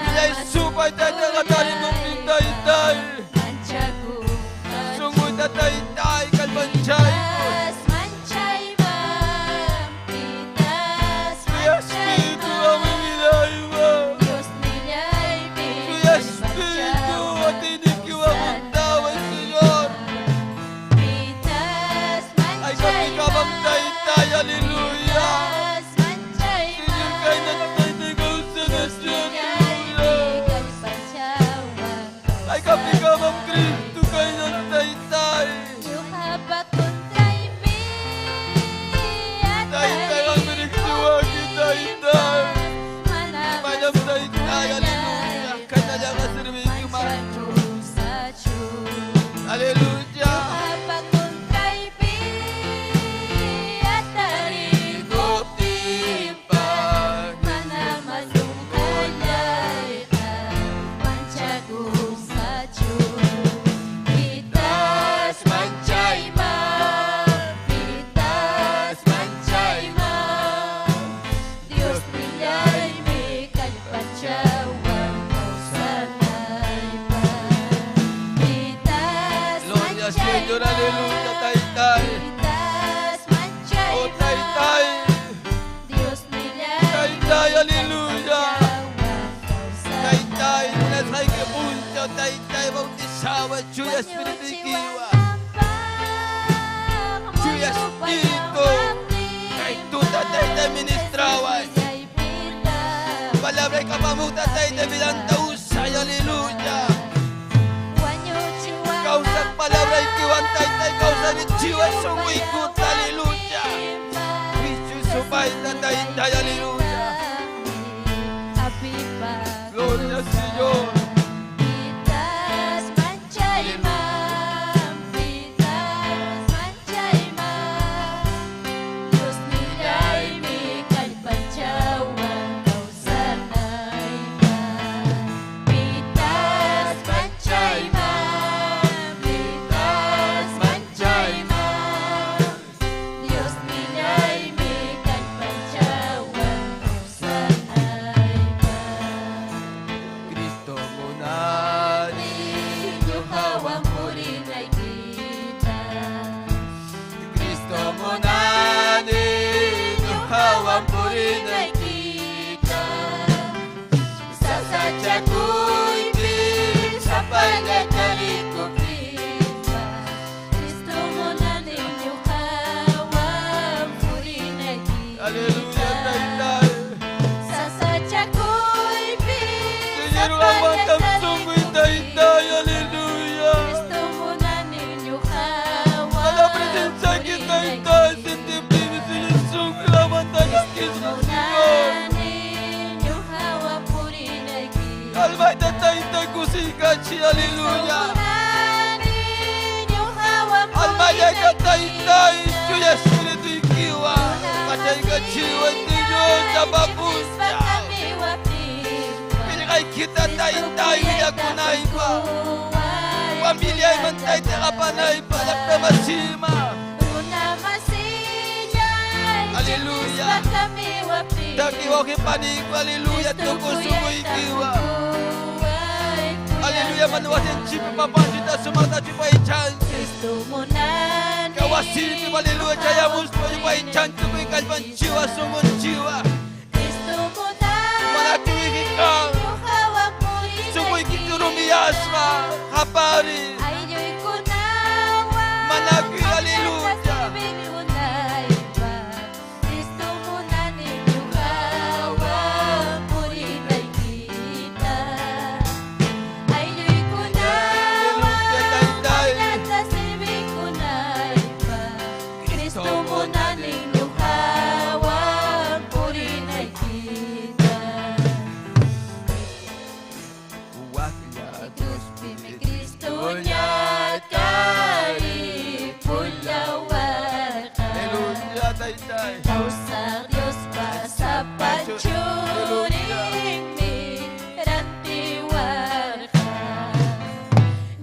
Millay supay tayta hatarimuptin taytay. Sunquyta taytay kallpanchaykuy. Chuya Espíritu hamuy vidayman. Chuya Espíritu atiynikiwan huntaway Señor. Ay kapikamam taytay, aleluya. Gracias, Señor, aleluya, Taytay. Oh, Taytay. Taytay, aleluya. Taytay, munasqayki punchaw, Taytay, bautizaba, Chuya Espíritu. Chuya Espíritu. Taytuta, Taytay, ministraba. Palabra kapamuta, Taytay, vidanta usay, aleluya. Causa palabra y que taytay, causa de chiva, sunquykuta, aleluya. Cristo su baila, Taytay, aleluya. Gloria al Señor. Cristo munani, Cristo munani, ñuqawan purinaykita. Sasachakuypi, sapalla tarikuptinpas, Aleluya, Taytay. Señor, aguanta sunquy, Taytay, aleluya. A la presencia que Taytay, sentipimi, Señor, sunquy, aguanta Señor. Almayta Taytay kusiykachi, aleluya. Almayayta Taytay, Chuya Espirituykiwan, pachaykachiwan, Señor, sapa punchaw. Qillqaykita Taytay, willakunaypaq. Familiayman Taytay apanaypaq, llaqtamasima. Aleluya. Taki wawqi paniyku, aleluya, tukuy sunquykiwan. Aleluya, mana wasinchikpi papanchikta sumaqta yupaychanchik. Kawasiypi, aleluya, chayamuspa yupaychanchik, kallpanchikwan, sunqunchikwan. Mana tuwikikan, sunquykichu rumiyasqa, qapari. Manakuy, aleluya. Aleluya, Taytay. Cristo munani ñuqawan purinaykita. Waklla Diospimi Cristo ñakari pullawarqa. Aleluya, Taytay. Kawsaq Diospa sapan churinmi rantiwarqa.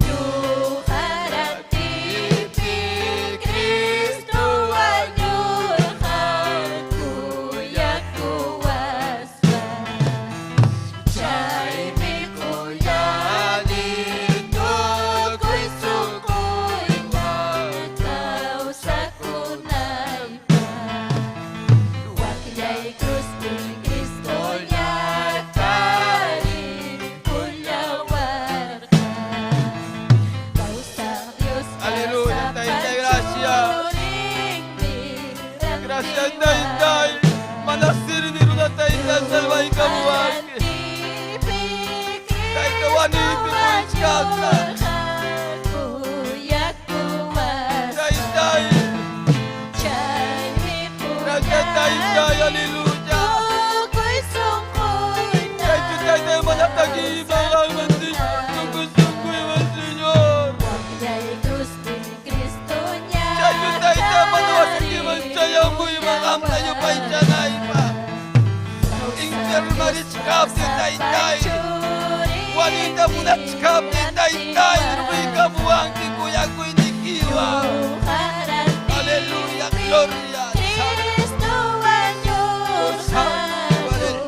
Ñuqa rantipi Cristo wañurqa kuyakuwaspa. Chaymi quyani tukuy sunquywan kawsakunaypaq. Wakllay cruzpi Cristo ñakari pullawarqa. Kawsaq Diospa Aleluya, sapan Taytay, gracias. churinmi Gracias, Taytay. Mana sirvi runa Taytay, salvaykamuwanki. Tayta wanuypi purichkaqta. Taytay. Gracias, Taytay, aleluya. Chaychu Taytay, mana takiyman qanman, Señor. Tukuy sunquywan, Señor. Chaychu Taytay, mana wasiykiman chayamuyman, qamta yupaychanaypaq. Infierno Taytay. Wanuyta munachkaptin, Taytay, rupaykamuwanki kuyakuynikiwan. Aleluya, gloria. Cristo wañurqa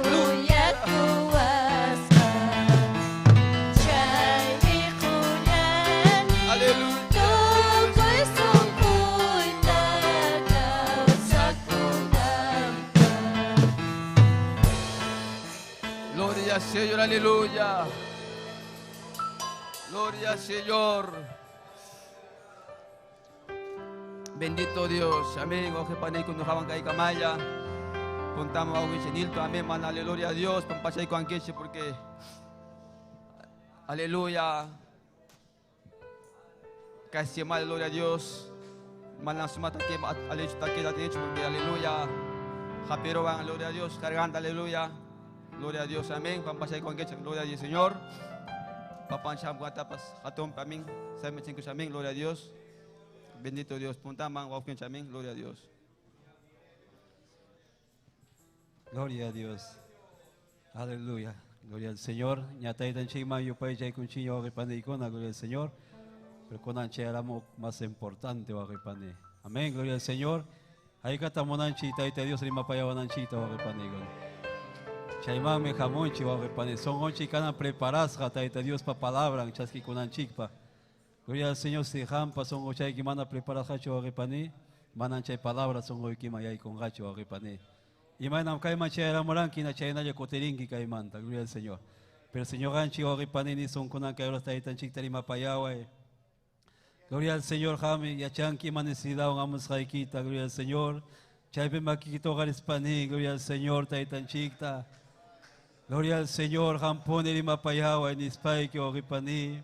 kuyakuwaspa. Chaymi qullani Aleluya. tukuy Gloria Señor, aleluya. Gloria Señor. Bendito Dios. Amén. Oje panay kuno hawan kay kamaya. Puntamo a Nilto. Amén. Man, aleluya a Dios. Pampasay ko ang porque aleluya. Casi mal, gloria a Dios. Malang sumata que aleluya que la hecho porque aleluya. Japero van, gloria a Dios, cargando, aleluya. Gloria a Dios, amén. Pampasay ko ang gloria a Dios, Señor. Papan siya tapas hatom amén. Sabi cinco amén, gloria a Dios. Bendito Dios. Puntaman, amén, gloria a Dios. Gloria a Dios. Aleluya. Gloria al Señor. Ñataytan chikman yupay chay kunchiño waqipani gloria al Señor. Pero kunan chay más importante waqipani. Amén. Gloria al Señor. Ahí katamunanchi tayta Dios rimapayawananchita waqipani. Chaymanmi hamunchi waqipani. Sonqonchik kanan preparasqa tayta Dios pa palabran chaskikunanchikpa. Gloria al Señor si hampa sonqochayki mana preparasqachu waqipani. Manan chay palabra sonqoykiman yaykunqachu waqipani. Imaynam kayman chayaramuranki na chaynalla kutirinki kaymanta. Gloria al Señor. Pero Señor ganchi waqipani ni sonkunan kay horas taytanchikta rimapayaway. Gloria al Señor, jami, yachanki ima necesidad amusqaykita, gloria al Señor. Chaypi makikito qarispani, gloria al Señor, taytanchikta. Gloria al Señor, hampuni rimapayaway, nispayki waqipani.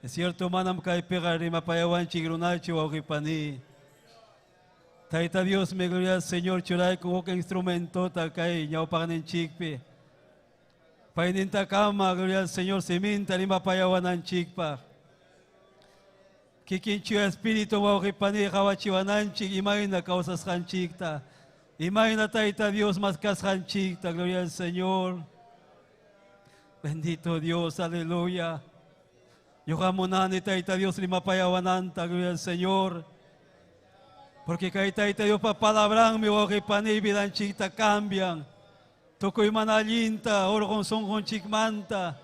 Es cierto, manam kaypiqa rimapayawanchik runachu waqipani. Tayta Dios, me gloria al Señor, churayku huk instrumentota kay ñawpaqninchikpi. Paynintakama, gloria al Señor, siminta rimapayawananchikpaq. Kikinchu espíritu wawqipani qawachiwananchik imayna kawsasqanchikta. Imayna Tayta Dios mas kasqanchikta, gloria al Señor. Bendito Dios, aleluya. Ñuqa munani Tayta Dios rimapayawananta, gloria al Señor. Porque kay Tayta Dios pa palabranmi wawqipani vidanchikta cambian. Tukuy mana allinta, urqun sunqunchikmanta.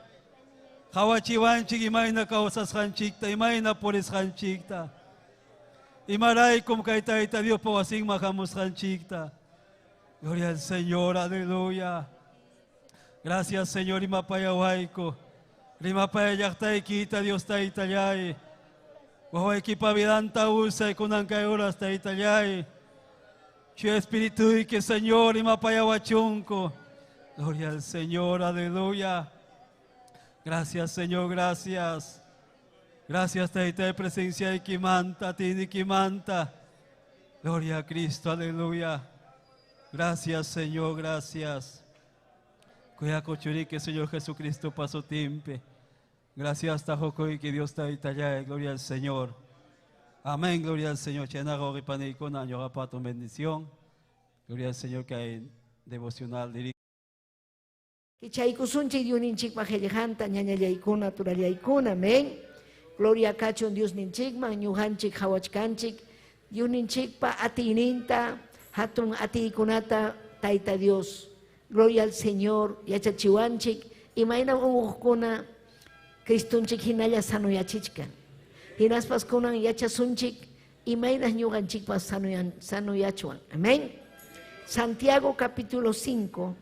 Qawachiwanchik imayna kawsasqanchikta, imayna purisqanchikta. Imaraykum kay Tayta Dios pa wasinman hamusqanchikta. Gloria al Señor, aleluya. Gracias, Señor, rimapayawayku. Rimapaya llaqtaykita, Dios taytallay. Wawaykipa vidanta usay kunan kay horas taytallay. Chuya Espíritu que Señor, rimapayawachunku. Gloria al Señor, aleluya. Gracias, Señor, gracias. Gracias, Tayta, de presencia de Kimanta, Tini Kimanta. Gloria a Cristo, aleluya. Gracias, Señor, gracias. Cuida que Señor Jesucristo pasó timpe. Gracias, Tajocoy, que Dios está allá. Gloria al Señor. Amén, gloria al Señor. Chena, bendición. Gloria al Señor que hay devocional dirige. Kichaykusunchik Diosninchikpa qillqanta ñañallaykuna turallaykuna, amén. Gloria kachun Diosninchikman, ñuqanchik qhawachkanchik, Diosninchikpa atiyninta, hatun atiykunata Tayta Dios. Gloria al Señor, yachachiwanchik, imaynam unquqkuna Cristunchik hinalla sanoyachichkan. Hinaspas kunan yachasunchik, imaynas ñuqanchikpas sanoyachuan. Amén. Santiago capítulo 5.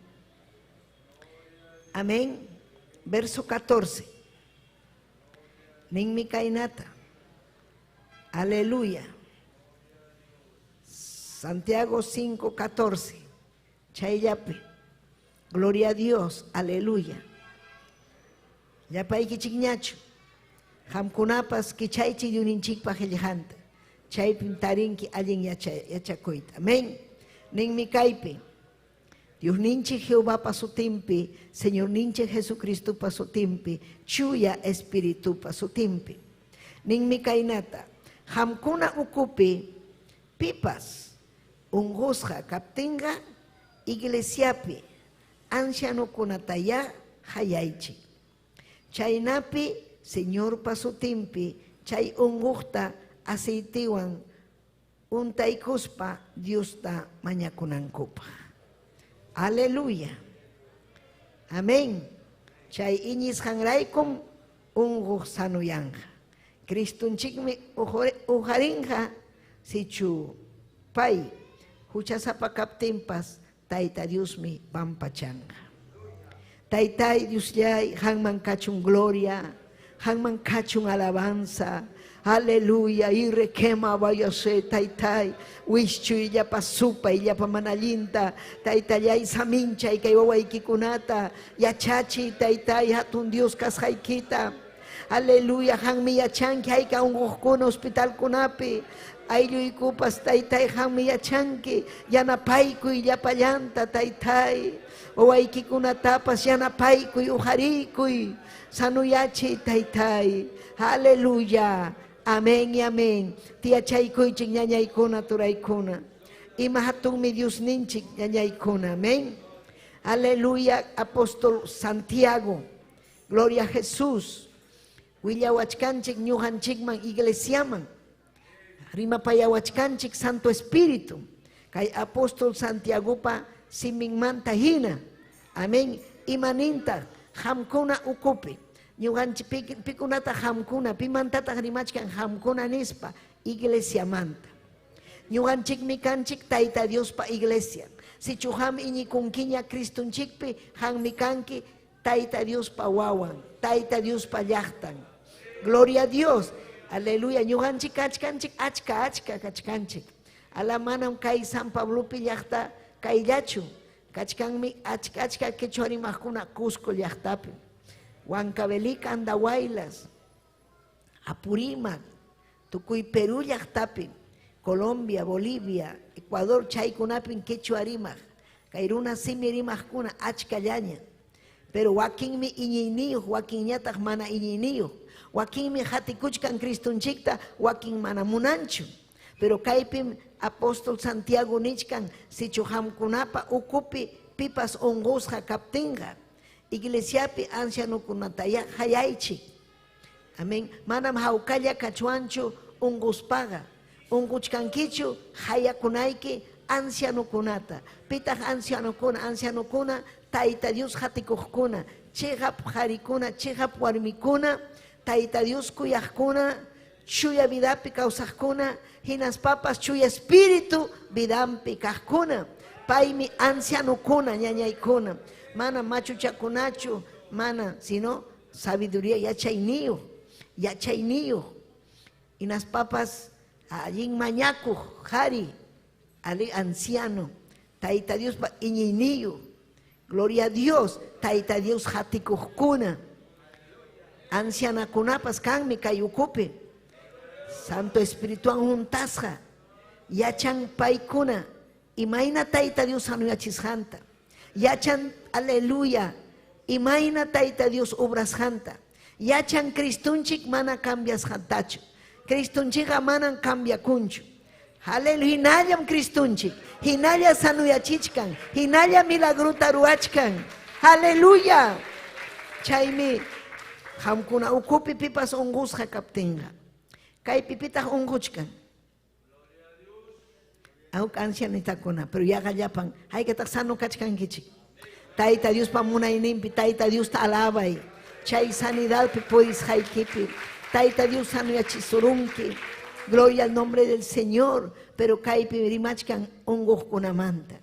Amén. Verso 14. Ninmi kainata. Aleluya. Santiago 5, 14. Chayllapi. Gloria a Dios. Aleluya. Llapaykichikñachu. Qamkunapas kichaychik yuninchikpa qillqanta. Chaypim tarinki allin yachakuyta. Amén. Ninmi kaypi. Diosninchik Jehovapa sutinpi, Señorninchik Jesucristopa sutinpi, Chuya Espiritupa sutinpi. Ninmi kaynata, qamkuna ukupi pipas unqusqa kaptinqa iglesiapi ancianokunatayá hayaychik. Chaynapi Señorpa sutinpi chay unquqta aceitiwan untaykuspa Diosta mañakunankupaq. Aleluya. Amén. Chay iñisqanraykum unquq sanuyanqa. Cristunchikmi ujarinqa sichu pay huchasapa kaptinpas Tayta Diosmi pampachanqa. Taytay Diosllay, qanman kachun gloria, qanman kachun alabanza. Aleluya, irrequema vayase, taytay, wischuy llapa supay, llapa manallinta, taytallay saminchay kay wawaykikunata, yachachiy taytay hatun Dios kasqaykita. Aleluya, qanmi yachanki hayka unquqkuna hospitalkunapi, aylluykupas taytay qanmi yachanki, yanapaykuy llapallanta taytay, wawaykikunatapas yanapaykuy, uqariykuy, sanuyachiy taytay. Aleluya. Amén y amén. Tiyachaykuychik ñañaykuna turaykuna. Ima hatunmi Diosninchik ñañaykuna. Amén. Aleluya, apóstol Santiago. Gloria a Jesús. Willawachkanchik ñuqanchikman iglesiaman. Rimapayawachkanchik Santo Espíritu. Kay apóstol Santiagopa siminmanta hina. Amén. Imaninta qamkuna ukupi. Ñuqanchik pikunata qamkuna, pimantataq rimachkan qamkuna nispa iglesiamanta. Ñuqanchikmi kanchik Tayta Diospa iglesia. Sichu qam iñikunkiña Cristonchikpi, qammi kanki Tayta Diospa wawan, Tayta Diospa llaqtan. Gloria a Dios. Aleluya. Ñuqanchik kachkanchik achka achka kachkanchik. Ala manam kay San Pablopi llaqta kayllachu. Kachkanmi achka achka quechua rimaqkuna Cusco llaqtapi. Huancavelica, Andahuaylas, Apurímac, tukuy Perú llaqtapi, Colombia, Bolivia, Ecuador chaykunapim quechua rimaq. Kay runa simi rimaqkuna achkallaña. Pero wakinmi iñiyniyuq, wakinñataq mana iñiyniyuq. Wakinmi qatikuchkan Cristonchikta, wakin mana munanchu. Pero kaypim apóstol Santiago nichkan sichu qamkunapa ukupi pipas unqusqa kaptinqa, iglesiapi ancianokunatayá qayaychik. Amén. Manam hawkalla kachwanchu unquspaqa. Unquchkankichu hayakunayki ancianokunata. Pitaq ancianokuna, ancianokuna, Tayta Dios qatikuqkuna, chiqap qarikuna, chiqap warmikuna, Tayta Dios kuyaqkuna, chuya vidapi kawsaqkuna, hinaspapas chuya espíritu vidanpi kaqkuna. Paymi ancianokuna, ñañaykuna. Mana machuchakunachu, mana, sino sabiduría yachayniyuq, yachayniyuq. Hinaspapas allin mañakuq qhari, ali anciano, Tayta Diospa iñiyniyuq. Gloria a Dios, Tayta Dios qatikuqkuna. Ancianakunapas kanmi kay ukupi. Santo Espirituwan huntasqa yachan paykuna imayna Tayta Dios sanuyachisqanta. Yachan, aleluya, imayna Tayta Dios obrasqanta. Yachan Cristonchik mana cambiasqantachu. Cristonchikqa manam cambiakunchu. Aleluya, hinallam Cristonchik, hinalla sanuyachichkan, hinalla milagrota ruwachkan. Aleluya. Chaymi qamkuna ukupi pipas unqusqa kaptinqa, kaypi pitaq unquchkan. Huk ancianitakuna, pero yaqa llapan, haykataq sano kachkankichik. Tayta Diospa munayninpi, Tayta Diosta alabay. Chay sanidadpi purisqaykipi, Tayta Dios sanoyachisurunki. Gloria al nombre del Señor, pero kaypi rimachkan unquqkunamanta.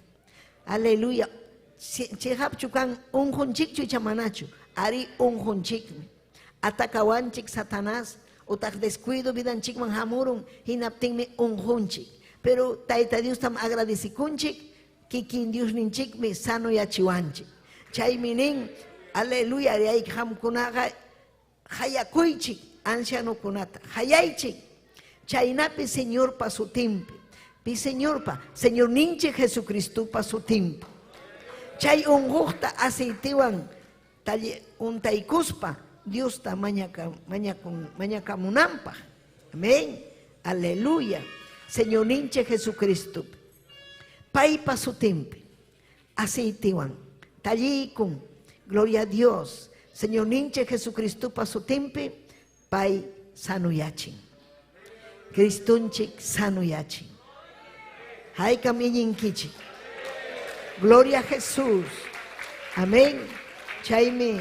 Aleluya. Chiqapchu kan unqunchikchu icha manachu? Ari unqunchikmi. Atakawanchik Satanás, utaq descuido vidanchikman hamurun, hinaptinmi unqunchik. Pero Tayta Diostam agradecikunchik, kikin Diosninchikmi sanoyachiwanchik. Chaymi nin, aleluya, qamkunaqa hayakuychik ancianokunata, hayaychik. Chaynapi Señorpa sutinpi, pi Señorpa, Señorninchik Jesucristopa sutinpi. Chay unquqta aceitewan untaykuspa Diosta mañakamunanpaq. Amén. Aleluya. Señorninchik Jesucristo. Paypa sutinpi aceitewan talliykun. Gloria a Dios. Señorninchik Jesucristopa sutinpi pay sanuyachin. Cristonchik sanuyachin. Haykam iñinkichik. Gloria a Jesús. Amén. Chaymi,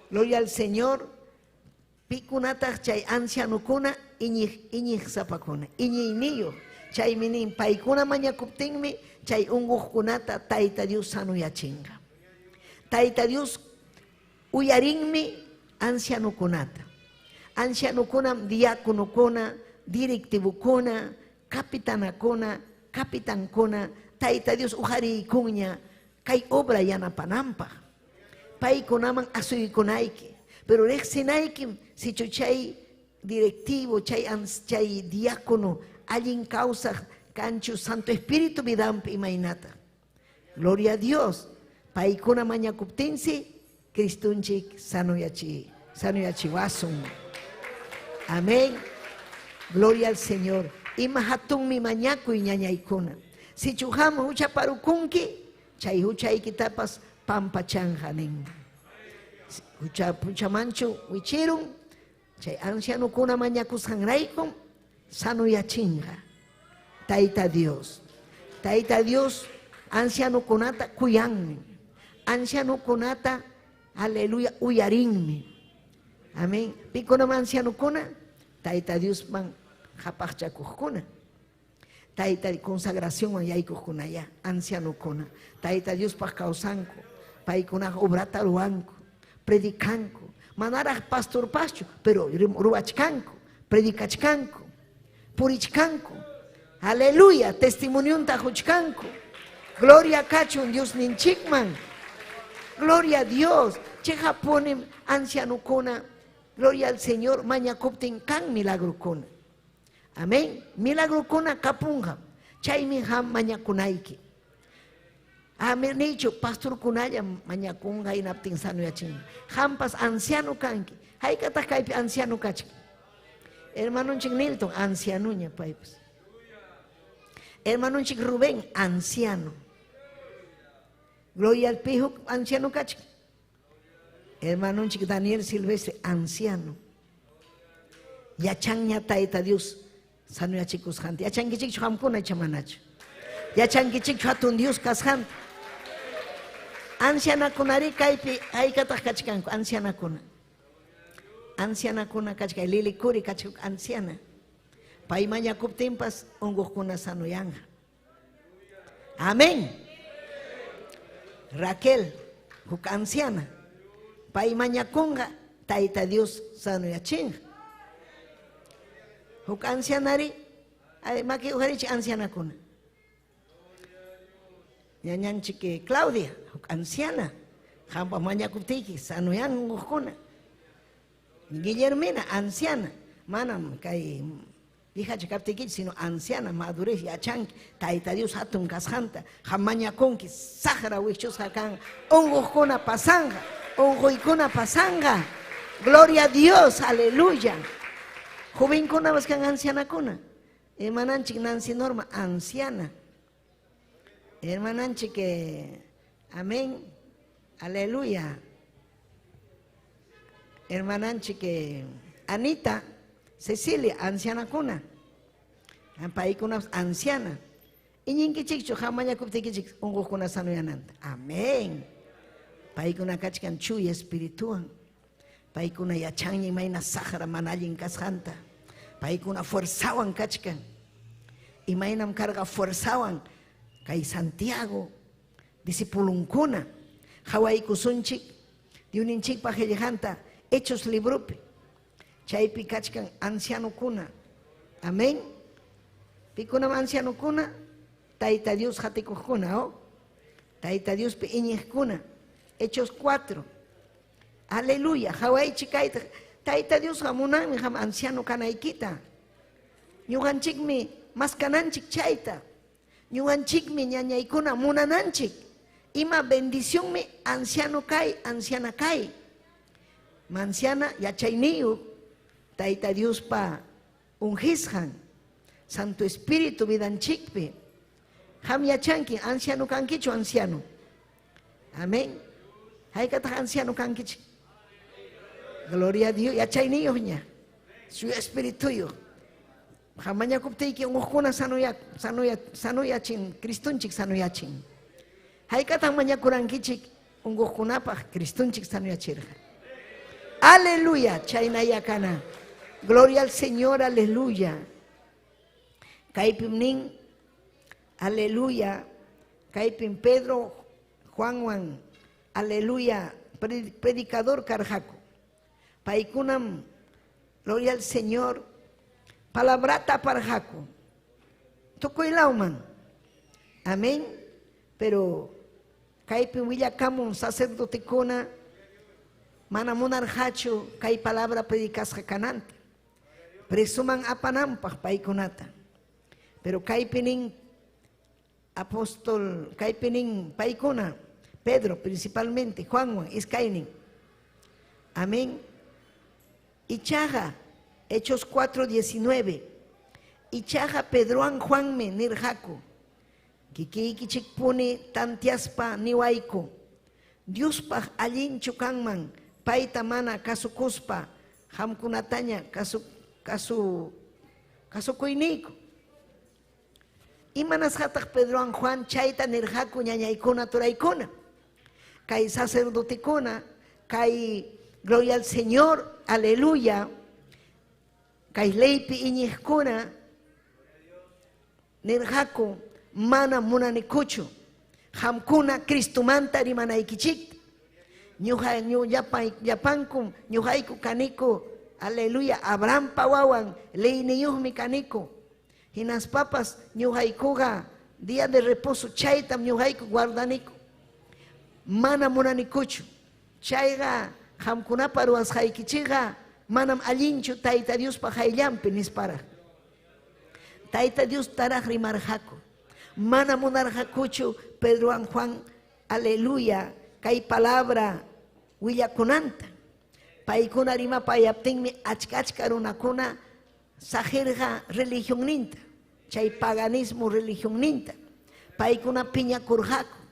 gloria al Señor. Pikunataq chay ancianokuna iñiq iñiq sapakuna, iñiyniyuq. Chaymi nin paykuna mañakuptinmi chay unquqkunata Tayta Dios sanuyachinqa. Tayta Dios Uyarinmi ancianokunata. Ancianokunam diaconokuna, directivokuna, capitanakuna, capitankuna, Tayta Dios uqariykunña kay obra yanapananpaq. Paykunaman asuykunayki. Pero riqsinaykim sichu chay directivo, chay, chay diácono allin kawsaq kanchu Santo Espíritu vidanpi imaynata. Gloria a Dios. Paykuna mañakuptinsi Cristunchik sanoyachi, sanoyachiwasun. Amén. Gloria al Señor. Ima hatunmi mañakuy ñañaykuna. Sichu qam huchaparukunki, chay huchaykitapas pampachanja nin. Hucha huchamanchu wichirun, chay ancianokuna mañakusqanraykum sanoyachinqa. Tayta Dios. Tayta Dios ancianokunata kuyanmi. Ancianokunata, aleluya, uyarinmi. Amén. Pikunam ancianokuna? Tayta Diosman qhapaqchakuqkuna. Tayta consagracionman yaykuqkuna ya, ancianokuna. Tayta Diospaq kawsanku. Paykunaqa obrata ruwanku, predicanku. Manaraq pastorpaschu, pero ruwachkanku, predicachkanku, purichkanku. Aleluya, testimonionta quchkanku. Gloria kachun Diosninchikman. Gloria a Dios. Cheqapunim ancianokuna, gloria al Señor, mañakuptin kan milagrokuna. Amén. Milagrokuna kapunqam. Chaymi qam mañakunayki. Amén. Nichu pastorkunalla mañakunqa hinaptin sanoyachinqa. Qampas anciano kanki. Haykataq kaypi anciano kachkan? Hermanonchik Nilton, ancianuña paypas. Hermanonchik Rubén, anciano. Gloria al Pijo, anciano kachkan. Hermanonchik Daniel Silvestre, anciano. Yachanña Tayta Dios sanoyachikusqanta. Yachankichikchu qamkuna icha manachu? Yachankichikchu hatun Dios kasqanta? Ancianakunari kaypi haykataq kachkanku ancianakuna. Ancianakuna kachkan, Lili Curi kachkan anciana. Pay mañakuptinpas unquqkuna sanoyanqa. Amén. Raquel, huk anciana. Pay mañakunqa Tayta Dios sanoyachinqa. Huk ancianari, maki uqarichik ancianakuna. Ñañanchik Claudia, huk anciana. Qampa mañakuptiyki sanoyan unquqkuna. Guillermina, anciana. Manam kay vijachi kaptiykichik, sino anciana, madurez, yachanki, Tayta Dios hatun kasqanta, qam mañakunki, saqra wikchusqa kan, unquqkuna pasanqa, unquykuna pasanqa. Gloria a Dios, aleluya. Jovenkunapas kan ancianakuna. Hermananchik Nancy Norma, anciana. Hermananchik, amén, aleluya. Hermananchik Anita, Cecilia, ancianakuna. Paykunapas anciana. Iñinkichikchu qam mañakuptiykichik unquqkuna sanoyananta. Amén. Paykuna kachkan chuya espirituwan. Paykuna yachanña imayna saqra mana allin kasqanta. Paykuna fuerzawan kachkan. Imaynam karqa fuerzawan kay Santiago discipulunkuna. Qhawaykusunchik Diosninchikpa qillqanta Hechos libropi. Chaypi kachkan ancianokuna. Amén. Pikunam ancianokuna? Tayta Dios qatikuqkuna, oh? Tayta Diospi iñiqkuna. Hechos 4. Aleluya. Qhawaychik kayta. Tayta Diosqa munanmi qam anciano kanaykita. Ñuqanchikmi maskananchik chayta. Ñuqanchikmi ñañaykuna munananchik. Ima bendicionmi anciano kay, anciana kay. Manciana yachayniyuq Tayta Diospa ungisqan Santo Espíritu vidanchikpi. Qam yachanki anciano kankichu anciano. Amén. Haykataq anciano kankichik? Gloria a Dios, yachayniyuqña. Su espirituyuq. Qam mañakuptiyki unquqkuna sanoyachin, Cristonchik sanoyachin. Haykataq mañakurankichik unquqkunapaq Cristonchik sanoyachirqa. Aleluya, chaynaya kana. Gloria al Señor, aleluya. Kaypim nin, aleluya. Kaypim Pedro, Juanwan, aleluya. Predicador karqaku. Paykunam, gloria al Señor, palabrata aparqaku. Tukuy lawman. Amén. Pero kaypi willakamun sacerdotekuna mana munarqachu kay palabra predicasqa kananta. Presuman apananpaq paykunata. Pero kaypi nin apóstol, kaypi nin paykuna, Pedro principalmente, Juanwan, iskaynin. Amén. Ichaqa, Hechos 4:19. Ichaqa Pedrowan Juanmi nirqaku. Kikiykichikpuni tantiaspa niwayku. Diospaq allinchu kanman payta mana kasukuspa qamkunataña kasu kasu kasukuyniyku. Imanasqataq Pedrowan Juan chayta nirqaku ñañaykuna turaykuna? Kay sacerdotekuna, kay gloria al Señor, aleluya, kay leypi iñiqkuna nirqaku mana munanikuchu qamkuna Cristomanta rimanaykichikta. Ñuqa llapankum ñuqayku kaniku, aleluya, Abrahampa wawan, leyniyuqmi kaniku. Hinaspapas ñuqaykuqa día de reposo chaytam ñuqayku guardaniku. Mana munanikuchu. Chayqa qamkunapa ruwasqaykichikqa manam allinchu Tayta Diospa qayllanpi nisparaq. Tayta Dios taraq rimarqaku. Mana munarqakuchu Pedrowan Juan, aleluya, kay palabra willakunanta. Paykuna rimapayaptinmi achka-achka runakuna saqirqa religionninta, chay paganismo religionninta. Paykuna piñakurqaku.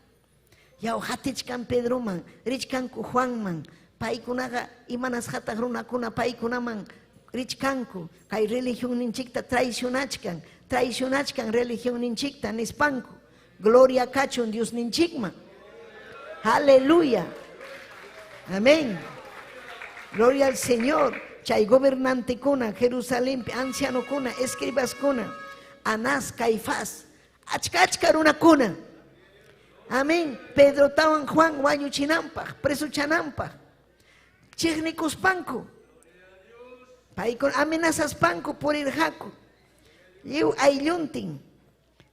Yaw hatichkan Pedroman, richkanku Juanman. Paykunaqa imanasqataq runakuna paykunaman richkanku, kay religionninchikta traicionachkan, traicionachkan religionninchikta nispanku. Gloria kachun Diosninchikman. Aleluya. Amén. Gloria al Señor. Chay gobernantekuna, Jerusalenpi ancianokuna, escribaskuna, Anás, Caifás, achka achka runakuna. Amén. Pedrotawan Juan wañuchinanpaq, presuchananpaq. Chiqnikuspanku. Paykuna amenazaspanku purirqaku. Lliw aylluntin,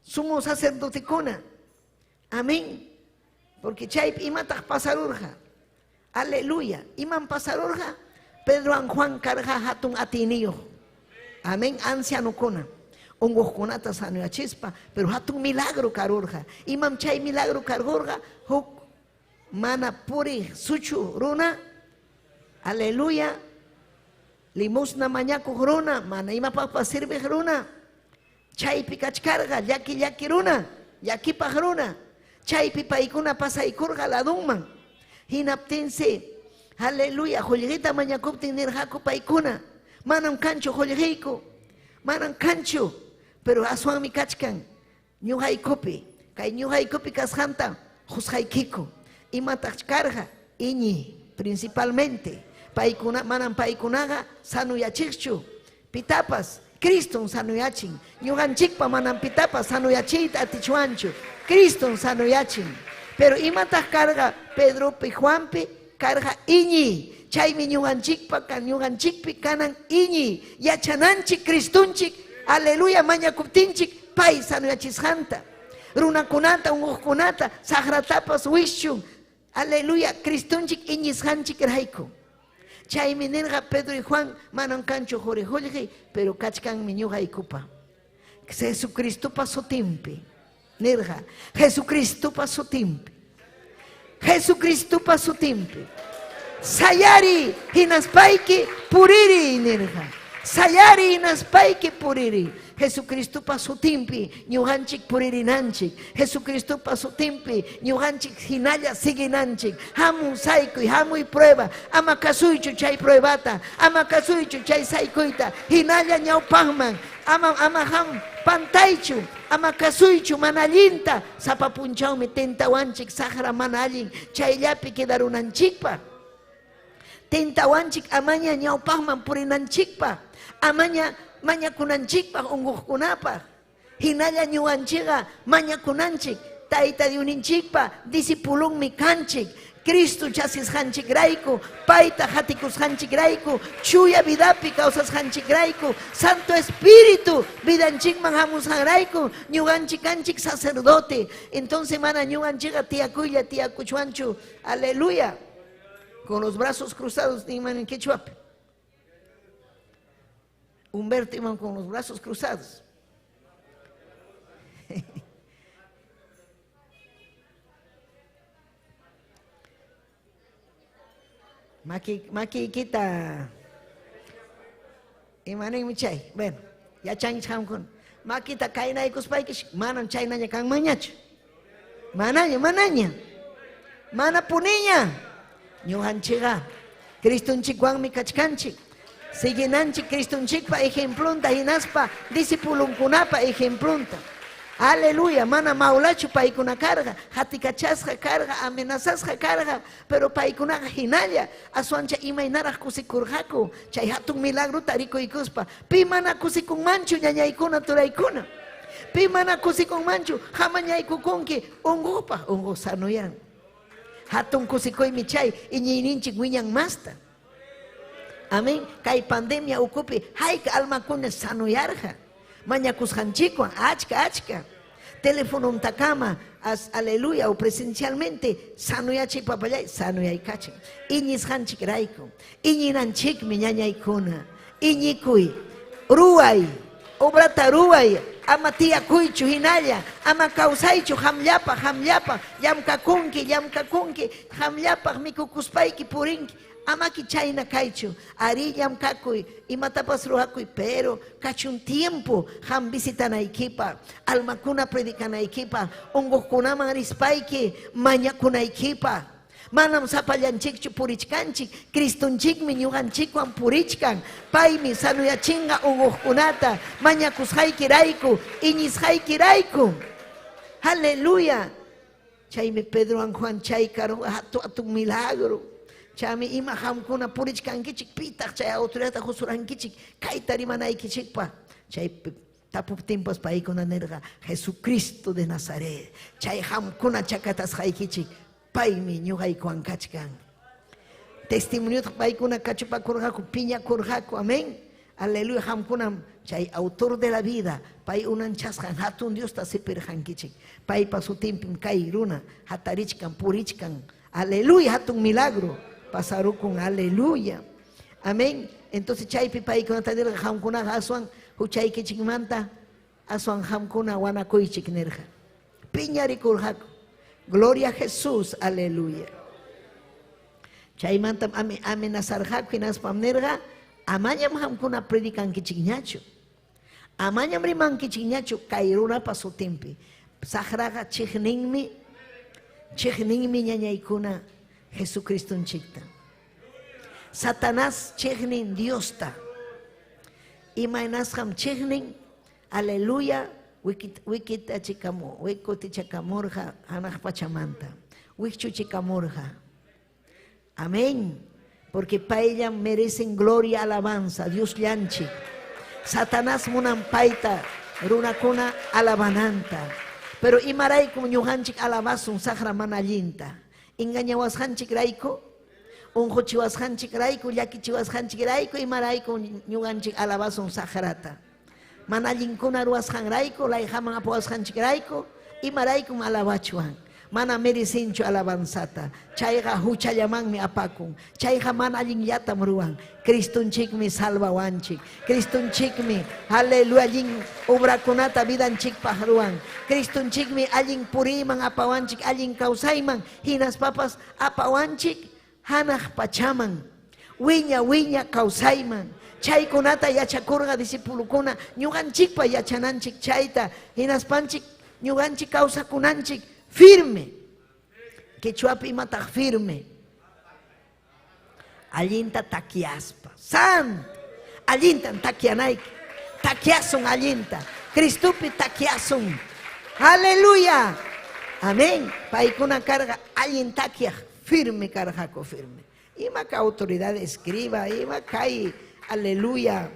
sumo sacerdotekuna. Amén. Porque chaypi imataq pasarurqa. Aleluya. Imam pasarurqa? Pedrowan Juan karqa hatun atiyniyuq. Amén. Ancianokuna. Unquqkunata sanuyachispa, pero hatun milagro karurqa. Imam chay milagro karurqa? Huk mana puriq suchu runa. Aleluya. Limosna mañakuq runa, mana imapaqpas sirviq runa. Chaypi kachkarqa llaki llaki runa, llakipaq runa. Chaypi paykuna pasaykurqa ladunman. Hinaptinsi, aleluya, qullqita mañakuptin nirqaku paykuna, manam kanchu qullqiyku, manam kanchu, pero aswanmi kachkan ñuqaykupi, kay ñuqaykupi kasqanta qusqaykiku. Imataq karqa? Iñi, principalmente. Paykuna, manam paykunaqa sanuyachiqchu, pitapas, Cristom sanuyachin. Ñuqanchikpa manam pitapas sanuyachiyta atichwanchu. Cristom sanuyachin. Pero imataq karqa Pedropi, Juanpi? Karqa iñi. Chaymi ñuqanchikpa, ñuqanchikpi kanan iñi. Yachananchik Cristonchik, aleluya, mañakuptinchik, pay sanuyachisqanta. Runakunata, unquqkunata, saqratapas wischun. Aleluya, Cristonchik iñisqanchik rayku. Chaymi nirqa Pedro y Juan, manam kanchu quri qullqi, pero kachkanmi ñuqaykupa. Jesucristopa sutinpi. Nirqa, Jesucristopa sutinpi. Jesucristopa sutinpi. Sayari hinaspayki puriri nirqa. Sayari hinaspayki puriri. Jesucristopa sutinpi ñuqanchik puririnanchik. Jesucristopa sutinpi ñuqanchik hinalla siguinanchik. Hamuy saykuy, hamuy prueba. Ama kasuychu chay pruebata, ama kasuychu chay saykuyta. Hinalla ñawpaqman, ama ama ham pantaychu, ama kasuychu mana allinta. Sapa punchawmi tentawanchik saqra mana allin chayllapi quedarunanchikpaq. Tentawanchik amaña ñawpaqman purinanchikpaq, amaña mañakunanchikpaq unquqkunapaq. Hinalla ñuqanchikqa mañakunanchik, Tayta Diosninchikpa discipulunmi kanchik. Cristo chaskisqanchikrayku, payta qatikusqanchikrayku, chuya vidapi kawsasqanchikrayku, Santo Espíritu vidanchikman hamusqanrayku, ñuqanchik kanchik sacerdote. Entonces mana ñuqanchikqa tiyakuylla tiyakuchwanchu. Aleluya. Con los brazos cruzados ninman en quechuapi. Humberto iman con los brazos cruzados. Maki, makiykita imaninmi chay. Bueno, yachanchik qamkuna. Makita kaynaykuspaykish manam chaynaña kanmanñachu. Manaña, manaña. Mana puniña. Ñuqanchikqa Cristonchikwanmi kachkanchik. Siguinanchik Cristonchikpa ejemplonta hinaspa discipulonkunapa ejemplonta. Aleluya, mana mawlachu paykuna karqa, hatikachasqa karqa, amenazasqa karqa, pero paykunaqa hinalla aswancha imaynaraq kusikurqaku chay hatun milagrota rikuykuspa. Pi mana kusikunmanchu ñañaykuna turaykuna. Pi mana kusikunmanchu hamañaykukunki unquqpaq unquq sanoyan. Hatun kusikuymi chay iñiyninchik wiñan masta. Amén. Kay pandemia ukupi hayka almakuna sanoyarqa. Mañakusqanchikwan achka achka. Telefonontakama as aleluya o presencialmente sanoyachiy papallay sanoyaykachin. Iñisqanchikrayku. Iñinanchikmi ñañaykuna. Iñikuy. Ruway. Obrata ruway. Ama tiyakuychu hinalla. Ama kawsaychu qamllapaq qamllapaq. Llamkakunki llamkakunki. Qamllapaq mikukuspayki purinki. Amaki chayna kaychu. Arí llamkakuy, imatapas ruwakuy, pero kachun tiempo qam visitanaykipaq, almakuna predicanaykipaq, unquqkunaman rispayki mañakunaykipaq. Manam sapallanchikchu purichkanchik, Cristonchikmi ñuqanchikwan purichkan. Paymi sanuyachinqa unquqkunata mañakusqaykirayku, iñisqaykirayku. Aleluya. Chaymi Pedrowan Juan chay karuqa hatu hatun milagro. Chaymi ima qamkuna purichkankichik, pitaq chay autoridadta qusurankichik kayta rimanaykichikpaq. Chay tapuptinpas paykuna nirqa, Jesucristo de Nazaret, chay qamkuna chakatasqaykichik, paymi ñuqaykuwan kachkan. Testimoniota paykuna kachupakurqaku, piñakurqaku, amén. Aleluya, qamkunam chay autor de la vida, pay unanchasqan hatun Diosta sipirqankichik. Paypa sutinpim kay runa hatarichkan, purichkan. Aleluya, hatun milagro pasarukun, aleluya. Amén. Entonces chaypi paykunata nirqa, qamkunaqa aswan huchaykichikmanta aswan qamkuna wanakuychik nirqa. Piñarikurqaku. Gloria a Jesús, aleluya. Chaymantam amenazarqaku hinaspam nirqa, amañam qamkuna predicankichikñachu. Amañam rimankichikñachu kay runapa sutinpi. Saqraqa chiqninmi, chiqninmi ñañaykuna Jesucristonchikta. Satanás chiqnin Diosta. Imaynasqam chiqnin, aleluya, wikitachikamurqa wikutichakamurqa hanaq pachamanta. Wikchuchikamurqa. Amén. Porque payllam merecen gloria, alabanza, Dios llanchik. Satanás munan payta runakuna alabananta. Pero imaraykum ñuqanchik alabasun saqra mana allinta. Engañawasqanchikrayku, unquchiwasqanchikrayku, llakichiwasqanchikrayku, imaraykum ñuqanchik alabasun saqrata. Mana allinkuna ruwasqanrayku, layqaman apuwasqanchikrayku, imaraykum alabachwan. Mana merecinchu alabanzata. Chayqa huchallamanmi apakun. Chayqa mana allinllatam ruwan. Cristonchikmi salvawanchik. Cristonchikmi, aleluya, allin obrakunata vidanchikpaq ruwan. Cristonchikmi allin puriyman apawanchik, allin kawsayman, hinaspapas apawanchik hanaq pachaman. Wiña wiña kawsayman. Chaykunata yachakurqa discipulokuna, ñuqanchikpa yachananchik chayta, hinaspanchik ñuqanchik kawsakunanchik firme. Quechuapi imataq firme. Allinta takyaspa. Santo. Allintan takyanayki. Takyasun allinta. Cristopi takyasun. Aleluya. Amén. Paykuna karqa allin takyaq. Firme karqaku firme. Ima ka autoridad escriba, ima kay, aleluya.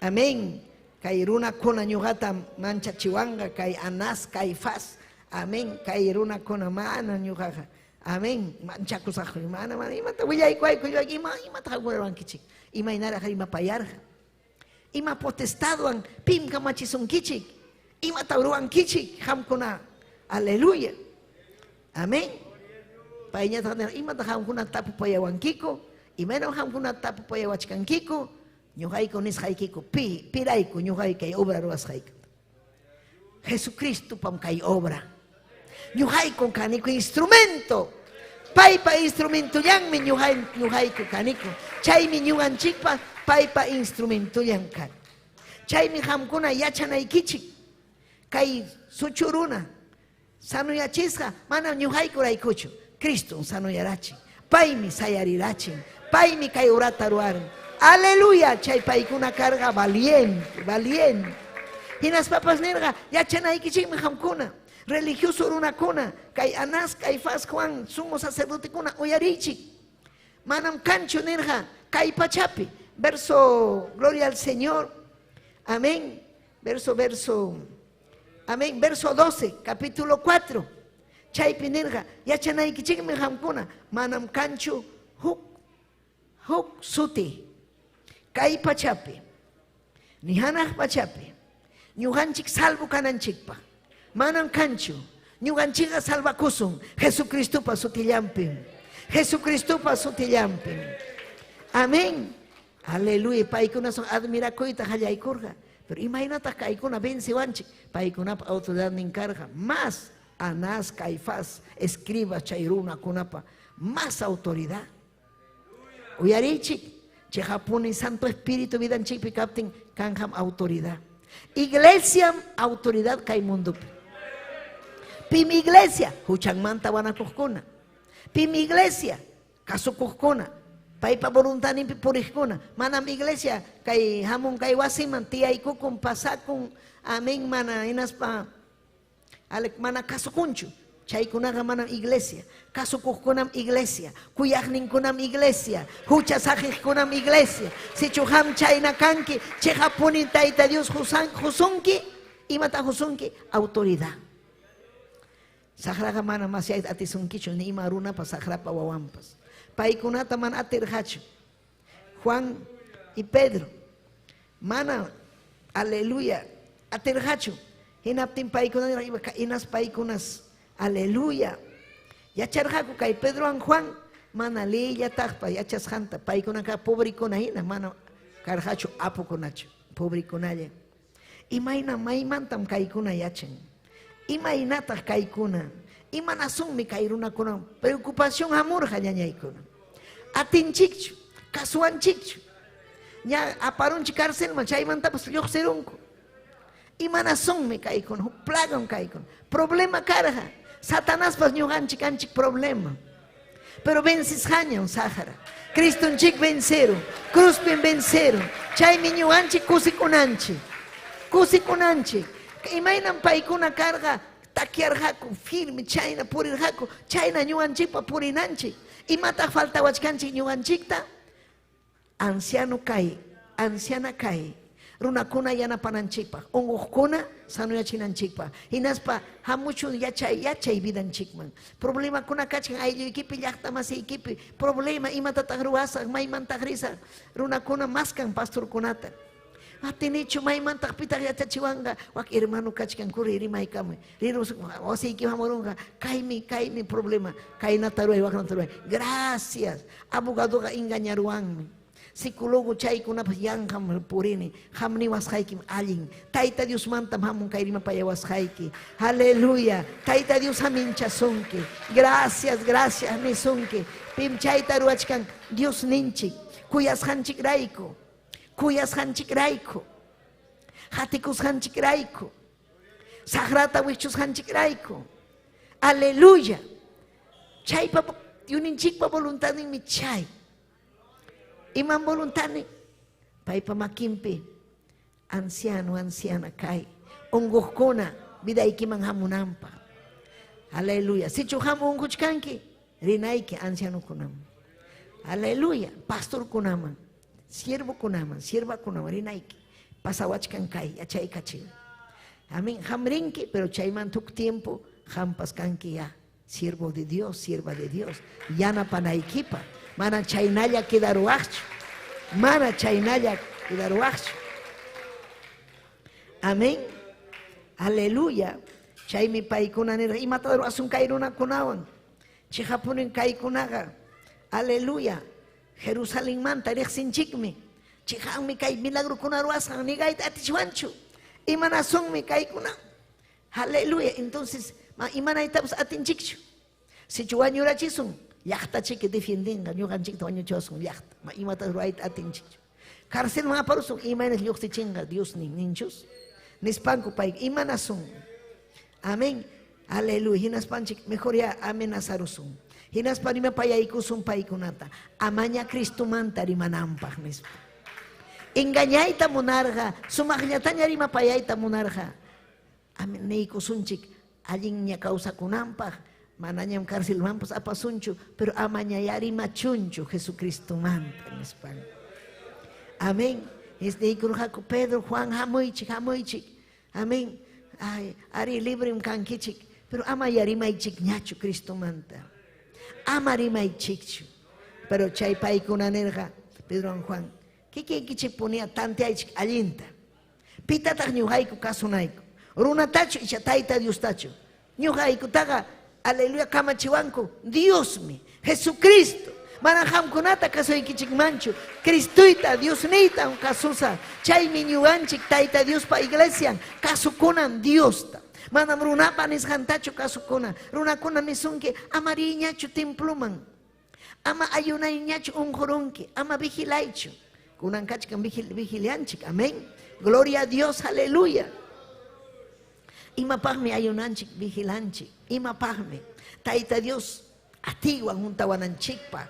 Amén. Kay runakuna ñuqata manchachiwanqa, kay Anás, Caifás. Amén. Kay runakuna mana ñuqaqa. Amén. Manchakusaqku. Mana, mana, imata willaykuayku, ima, imata qamkuna ruwankichik. Imaynaraq rimapayarqa. Ima potestadwan pim kamachisunkichik. Imata ruwankichik qamkuna. Aleluya. Amén. Payñataq nirqa, imata qamkuna tapupayawankiku? Imaynam qamkuna tapupayawachkankiku? Ñuqayku nisqaykiku, pi, pirayku ñuqay kay obra ruwasqayku. Jesucristopam kay obra. Ñuqayku kaniku instrumento. Paypa instrumentollanmi ñuqayku kaniku. Chaymi ñuqanchikpa paypa instrumentollan kan. Chaymi qamkuna yachanaykichik. Kay suchu runa sanuyachisqa manam ñuqaykuraykuchu. Criston sanuyarachin. Paymi sayarirachin. Paymi kay urata ruwarin. Aleluya. Chay paykuna karqa valiente, valiente. Hinaspapas nirqa yachanaykichikmi qamkuna. Religioso runakuna, kay Anás, Caifás, Juan, sumo sacerdotekuna uyariychik. Manam kanchu nirqa kay pachapi. Verso, gloria al Señor. Amén. Verso, verso. Amén. Verso 12, capítulo 4. Chaypi nirqa, yachanaykichikmi qamkuna, manam kanchu huk huk suti kay pachapi, ni hanaq pachapi, ñuqanchik salvo kananchikpaq. Manam kanchu. Ñuqanchikqa salvakusun Jesucristopa sutillanpim. Jesucristopa sutillanpim. Amén. Aleluya. Paykuna son admirakuyta qallaykurqa. Pero imaynataq kaykuna vencewanchik? Paykunapa autoridadnin karqa más Anás, Caifás, escriba chay runakunapa más autoridad. Uyariychik, cheqapuni Santo Espíritu vidanchikpi kaptin kanqam autoridad. Iglesiam autoridad kay mundopi. Pim iglesia, huchanmanta wanakuqkuna. Pim iglesia, kasukuqkuna. Paypa voluntadninpi puriqkuna. Manam iglesia kay hamun kay wasiman tiyaykukun, pasakun, amén, mana hinaspa alek mana kasukunchu. Chaykunaqa manam iglesia. Kasukuqkunam iglesia. Kuyaqninkunam iglesia. Hucha saqiqkunam iglesia. Sichu qam chayna kanki, cheqapuni Tayta Dios husunki, imata husunki? Autoridad. Saqraqa mana masyayta atisunkichu, ni ima runapas saqrapa wawanpas. Paykunata mana atirqachu. Juan y Pedro. Mana, aleluya, atirqachu. Hinaptin paykuna inas paykunas, aleluya. Yacharqaku kay Pedrowan Juan mana liyallataqpa yachasqanta. Paykunaqa pobrikuna hina mana karqachu apukunachu, pobrikunalla. Imayna maymantam kaykuna yachan. Imaynataq kaykuna? Imanasunmi kay runakuna? Preocupación hamurqa ñañaykuna. Atinchikchu, kasuwanchikchu. Ña aparunchik carcelman, chaymantapas lluqsirunku. Imanasunmi kaykuna, huk plagam kaykuna. Problema karqa. Satanaspas ñuqanchik kanchik problema. Pero vencisqañam saqra. Cristonchik vencerun, cruzpim vencerun. Chaymi ñuqanchik kusikunanchik. Kusikunanchik. Imaynam paykuna karqa takyarqaku, firme, chayna purirqaku, chayna ñuqanchikpa purinanchik. Imataq faltawachkanchik ñuqanchikta? Anciano kay, anciana kay, runakuna yanapananchikpaq, unquqkuna sanuyachinanchikpaq, hinaspa hamuchun yachay yachay vidanchikman. Problemakuna kachkan aylluykipi, llaqta masiykipi, problema imatataq ruwasaq, maymantaq risaq, runakuna maskan pastorkunata. Atinichu maymantaq pitaq yachachiwanqa, wak hermano kachkan kuri rimaykamuy, rirus wasiyki hamurunqa, kaymi kaymi problema, kaynata ruway, waknata ruway. Gracias, abogadoqa engañaruwanmi. Psicólogo chaykunapas yanqam purini, qam niwasqaykim allin. Tayta Diosmantam hamun kay rimapayawasqayki. Aleluya. Tayta Dios haminchasunki. Gracias, gracias nisunki. Pim chayta ruwachkan Dios ninchik, kuyasqanchikrayku. Kuyasqanchikrayku. Qatikusqanchikrayku. Saqrata wichusqanchikrayku. Aleluya. Chaypa yuninchikpa voluntadninmi chay. Imam voluntadnin? Paypa makinpi anciano, anciana kay. Unquqkuna vidaykiman hamunanpaq. Aleluya. Sichu hamu unquchkanki, rinayki ancianokunaman. Aleluya. Pastorkunaman, siervokunaman, siervakunaman rinayki. Pasawachkan kay, yachaykachiy. Amén. Hamrinki, pero chaymanta huk tiempo hampas kanki ya. Siervo de Dios, sierva de Dios, yanapanaykipaq. Mana chaynalla quedaruwaqchu. Mana chaynalla quedaruwaqchu. Amén. Aleluya. Chaymi paykuna nirqa, imata ruwasun kay runakunawan? Chiqapunin kaykunaqa. Aleluya. Jerusalenmanta riqsinchikmi. Chiqanmi kay milagrokuna ruwasqan nigayta atichwanchu. Imanasunmi kaykuna? Aleluya. Entonces, imanaytapas atinchikchu. Sichu wañurachisun, llaqtachiki defiendinqa, ñuqanchikta wañuchiwasun llaqta. Ma imata ruwayta atinchikchu. Carcelman aparusun, imaynas lluqsichinqa Dios nin, ninchus. Nispanku pay, imanasun. Amén. Aleluya. Hinaspanchik mejor ya amenazarusun. Hinaspa rimapayaykusun paykunata. Amaña Cristomanta rimananpaq nispa. Engañayta munarqa, sumaqllataña rimapayayta munarqa. Niykusunchik allinña kawsakunanpaq, manañam carcelmanpas apasunchu, pero amaña ya rimachunchu Jesucristomanta nispan. Amén. Es niykurqaku Pedro, Juan, hamuychik, hamuychik. Amén. Ay, ari librem kankichik, pero ama ya rimaychikñachu Cristomanta. Ama rimaychikchu. Pero chay paykuna nirqa, Pedro Juan, kikiykichik punia tanteaychik allinta. Pitataq ñuqayku kasunayku. Runatachu icha Tayta Diostachu. Ñuqaykutaqa, aleluya, kamachiwanku Diosmi, Jesucristo. Mana qamkunata kasuykichikmanchu. Cristoyta, Diosniyta kasusa. Chaymi ñuqanchik Tayta Diospa iglesian kasukunan Diosta. Manam runapa nisqantachu kasukuna. Runakuna nisunki ama riyñachu temploman. Ama ayunayñachu unqurunki, ama vigilaychu. Kunan kachkan vigilianchik, amén. Gloria a Dios, aleluya. Imapaqmi ayunanchik, vigilanchik. Imapaqmi. Tayta Dios atiywan juntawananchikpaq.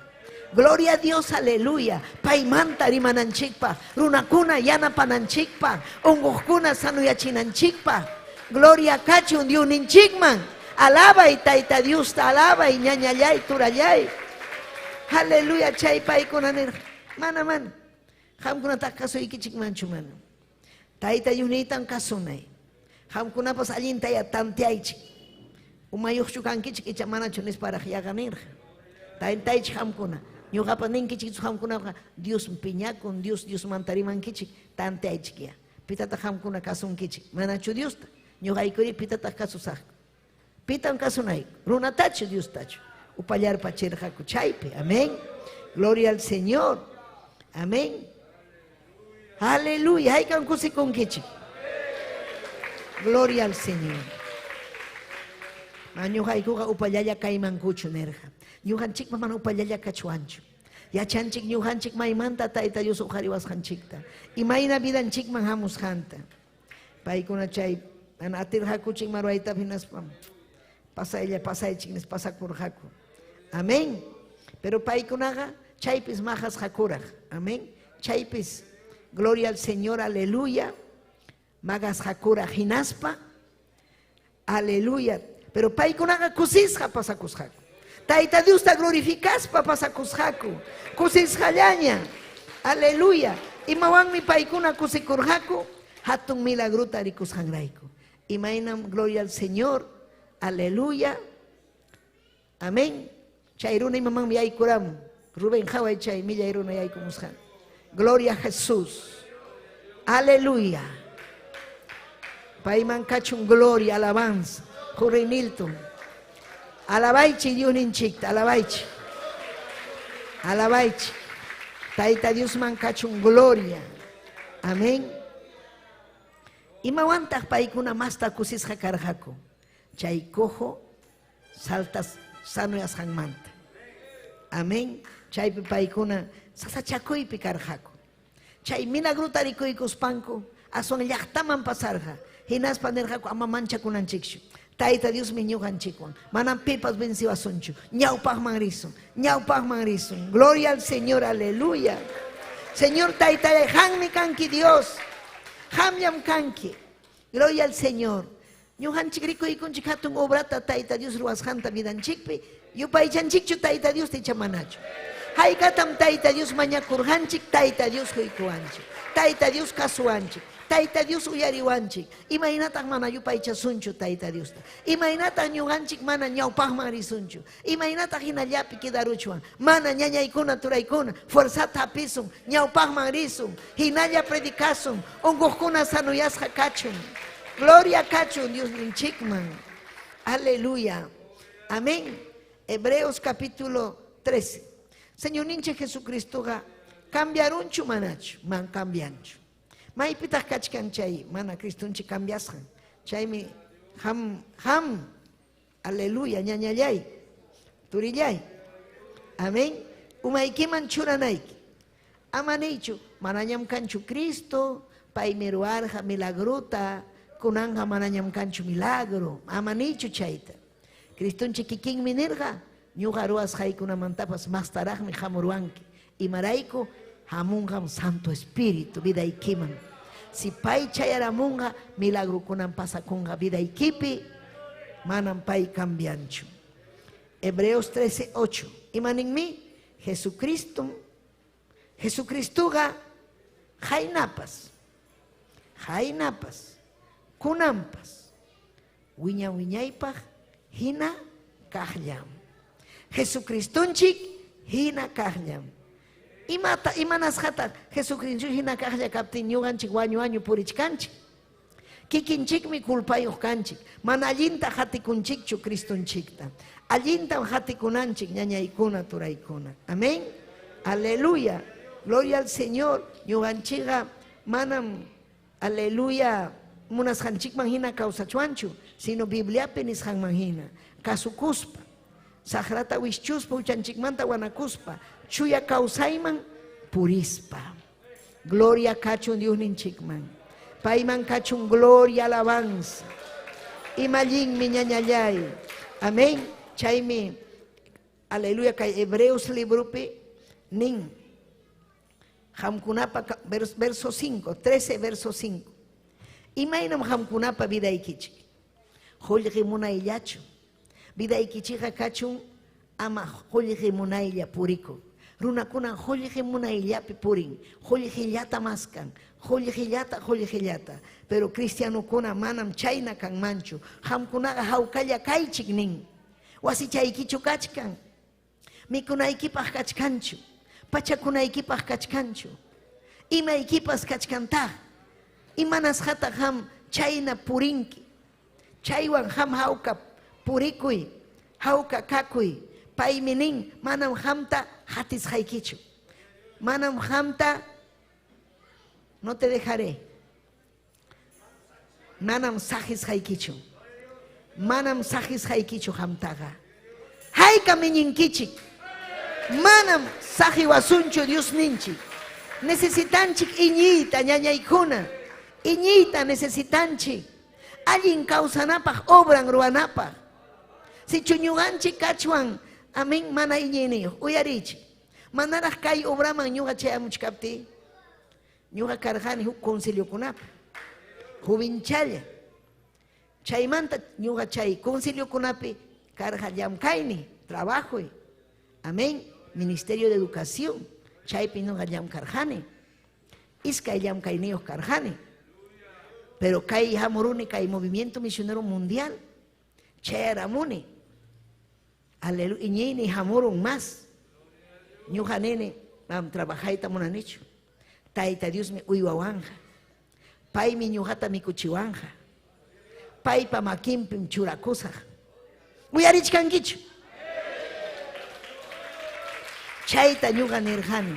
Gloria a Dios, aleluya. Paymanta rimananchikpaq, runakuna yanapananchikpaq, unquqkuna sanuyachinanchikpaq. Gloria kachun Diosninchikman. Alabay Tayta Diosta, alabay ñañallay, turallay. Aleluya, chay paykuna nirqa. Mana, mana. Qamkunataq kasuykichikmanchu mana. Tayta Diosniytan kasunay. Qamkunapas allinta ya tanteaychik. Umayuqchu kankichik icha manachu nisparaq yaqa nirqa. Tantaychik qamkuna. Ñuqapa ninkichikchu qamkunaqa Dios piñakun, Dios Diosmanta rimankichik, tanteaychik ya. Pitataq qamkuna kasunkichik? Manachu Diosta? Ñuqaykuri pitataq kasusaqku? Pitam kasunayku? Runatachu Diostachu? Upallarpachirqaku chaypi. Amén. Gloria al Señor. Amén. Aleluya. Haykan kusikunkichik. Gloria al Señor. Ñuqaykuqa upallalla kaymankuchu nirqa. Ñuqanchikpa mana upallalla kachuanchu. Yachanchik ñuqanchik maymanta Tayta Dios uqariwasqanchikta. Imayna vidanchikman hamusqanta. Paykuna chay mana atirqakuchik maruayta hinaspa pasaylla pasaychik nispa pasakurqaku. Amén. Pero paykunaqa chaypis maqasqakuraq. Amén. Chaypis gloria al Señor, aleluya. Magasqakuraq hinaspa aleluya. Pero paykunaqa kusisqa pasakusqaku. Tayta Diosta glorificaspa pasakusqaku. Kusisqallaña. Aleluya. Imawanmi paykuna kusikurqaku? Hatun milagrota rikusqanrayku. Imaynam gloria al Señor. Aleluya. Amén. Chay runa imamanmi yaykuramun. Rubén haway chay millay runa yaykumusqan. Gloria a Jesús. Aleluya. Payman kachun gloria, alabanza. Jurri Nilton. Alabaychi Diosninchikta, alabaychi. Alabaychi. Tayta Diosman kachun gloria. Amén. Imawantaq paykuna masta kusisqa karqaku. Chay cojo saltas sanuyasqanmanta. Amén. Chaypi paykuna sasachakuypi karqaku. Chay milagrota rikuykuspanku aswan llaqtaman pasarqa. Hinaspa nirqaku ama manchakunanchikchu. Tayta Diosmi ñuqanchikwan. Manam pipas venciwasunchu. Ñawpaqman risun. Ñawpaqman risun. Gloria al Señor, aleluya. Señor Taytallay, qammi kanki Dios. Qamllam kanki. Gloria al Señor. Ñuqanchik rikuykunchik hatun obrata Tayta Dios ruwasqanta vidanchikpi. Yupaychanchikchu Tayta Dios icha manachu. Haykatam Tayta Dios mañakurqanchik, Tayta Dios huykuwanchik. Tayta Dios kasuwanchik. Tayta Dios uyariwanchik. Imaynataq mana yupaychasunchu Tayta Diosta? Imaynataq ñuqanchik mana ñawpaqman risunchu? Imaynataq hinallapi quedaruchwan? Mana ñañaykuna turaykuna, fuerzata hapisun, ñawpaqman risun, hinalla predicasun, unquqkuna sanuyasqa kachun. Gloria kachun Diosninchikman. Aleluya. Amén. Hebreos capítulo 13. Señorninchik Jesucristoqa cambiarunchu manachu? Man cambianchu. Maypitaq kachkan chay mana Cristonchik cambiasqan. Chaymi ham ham aleluya ñañallay turillay. Amén. Umaykiman churanayki. Ama niychu manañam kanchu Cristo, paymi ruwarqa milagrota, kunanqa manañam kanchu milagro. Ama niychu chayta. Cristonchik kikinmi nirqa, ñuqa ruwasqaykunamantapas mastaraqmi hamuruwanki. Imarayku hamunqam Santo Espíritu vidaykiman. Si pay chayaramunqa, milagrokunam pasakunqa vidaykipi, manam pay cambianchu. Hebreos 13, 8. Imaninmi? Jesucristo, Jesucristoqa qaynapas, qaynapas, kunanpas, wiña wiñaypaq hina kaqllam. Jesucristonchik hina kaqllam. Imata imanasqataq Jesucristo hina kaqlla kaptin ñuqanchik wañu wañu purichkanchik? Kikinchikmi culpayuq kanchik. Mana allinta hatikunchikchu Cristonchikta. Allintam hatikunanchik ñañaykuna turaykuna. Amén. Aleluya. Gloria al Señor. Ñuqanchikqa manam aleluya munasqanchikman hina kawsachwanchu, sino Bibliapi nisqanman hina. Kasukuspa, saqrata wischuspa, huchanchikmanta wanakuspa, chuya kawsayman purispa. Gloria kachun Diosninchikman. Payman kachun gloria, alabanza. Imallinmi ñañallay. Amén. Chaymi, aleluya, kay Hebreos libropi nin. Qamkunapa verso 5, 13 verso 5. Imaynam qamkunapa vidaykichik? Qullqi munayllachu. Vidaykichikqa kachun ama qullqi munaylla purikuq. Runakuna qullqi munayllapi purin, qullqillata maskan, qullqillata, qullqillata. Pero cristianokuna manam chayna kanmanchu. Qamkunaqa hawkalla kaychik nin. Wasichaykichu kachkan? Mikunaykipaq kachkanchu? Pachakunaykipaq kachkanchu? Imaykipas kachkantaq? Imanasqataq qam chayna purinki? Chaywan qam hawka purikuy, hawka kakuy. Paymi nin, manam qamta hatisqaykichu. Manam qamta, no te dejaré. Manam saqisqaykichu. Manam saqisqaykichu qamtaqa. Haykam iñinkichik. Manam saqiwasunchu Diosninchik. Necesitanchik iñiyta, ñañaykuna. Iñiyta necesitanchik. Allin kawsanapaq, obran ruwanapaq. Sichu ñuqanchik kachwan, amén, mana iñiyniyuq. Uyarichik. Manaraq kay obraman ñuqa chayamuchkaptiy, ñuqa karqani huk conciliokunapi, jovenchalla. Chaymanta ñuqa chay conciliokunapi karqa llamkayni, trabajoy. Amén. Ministerio de Educación. Chaypi ñuqa llamkarqani. Iskay llamkayniyuq karqani. Pero kay hamuruni kay movimiento misionero mundial. Chayaramuni. Aleluya. Iñiyni hamurun más. Ñuqa nini, mam trabajayta munanichu. Tayta Diosmi uywawanja. Paymi ñuqata mikuchiwanja. Paypa makinpim churakusaq. Uyarichkankichu? Chayta ñuqa nirqani.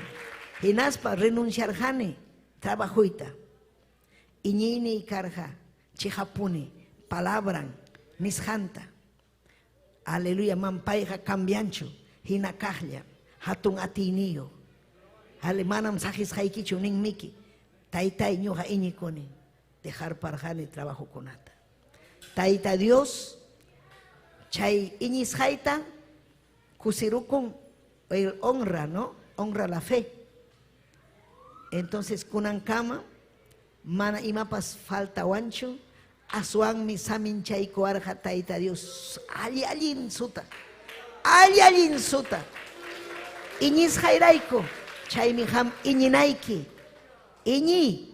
Hinaspa renunciarqani trabajoyta. Iñiyniy karqa chiqapuni palabran nisqanta. Aleluya, man payqa cambianchu, hina kaqlla, hatun atiyniyuq. Ale, manam saqisqaykichu ninmiki. Taytay ñuqa iñikuni, dejarparqani trabajokunata. Tayta Dios chay iñisqayta kusirukun, el honra, ¿no? Honra la fe. Entonces kunankama mana imapas faltawanchu, aswanmi saminchaykuwarqa Tayta Dios. Alli allin suta. Alli allin suta. Iñisqayrayku, chaymi qam iñinayki. Iñi.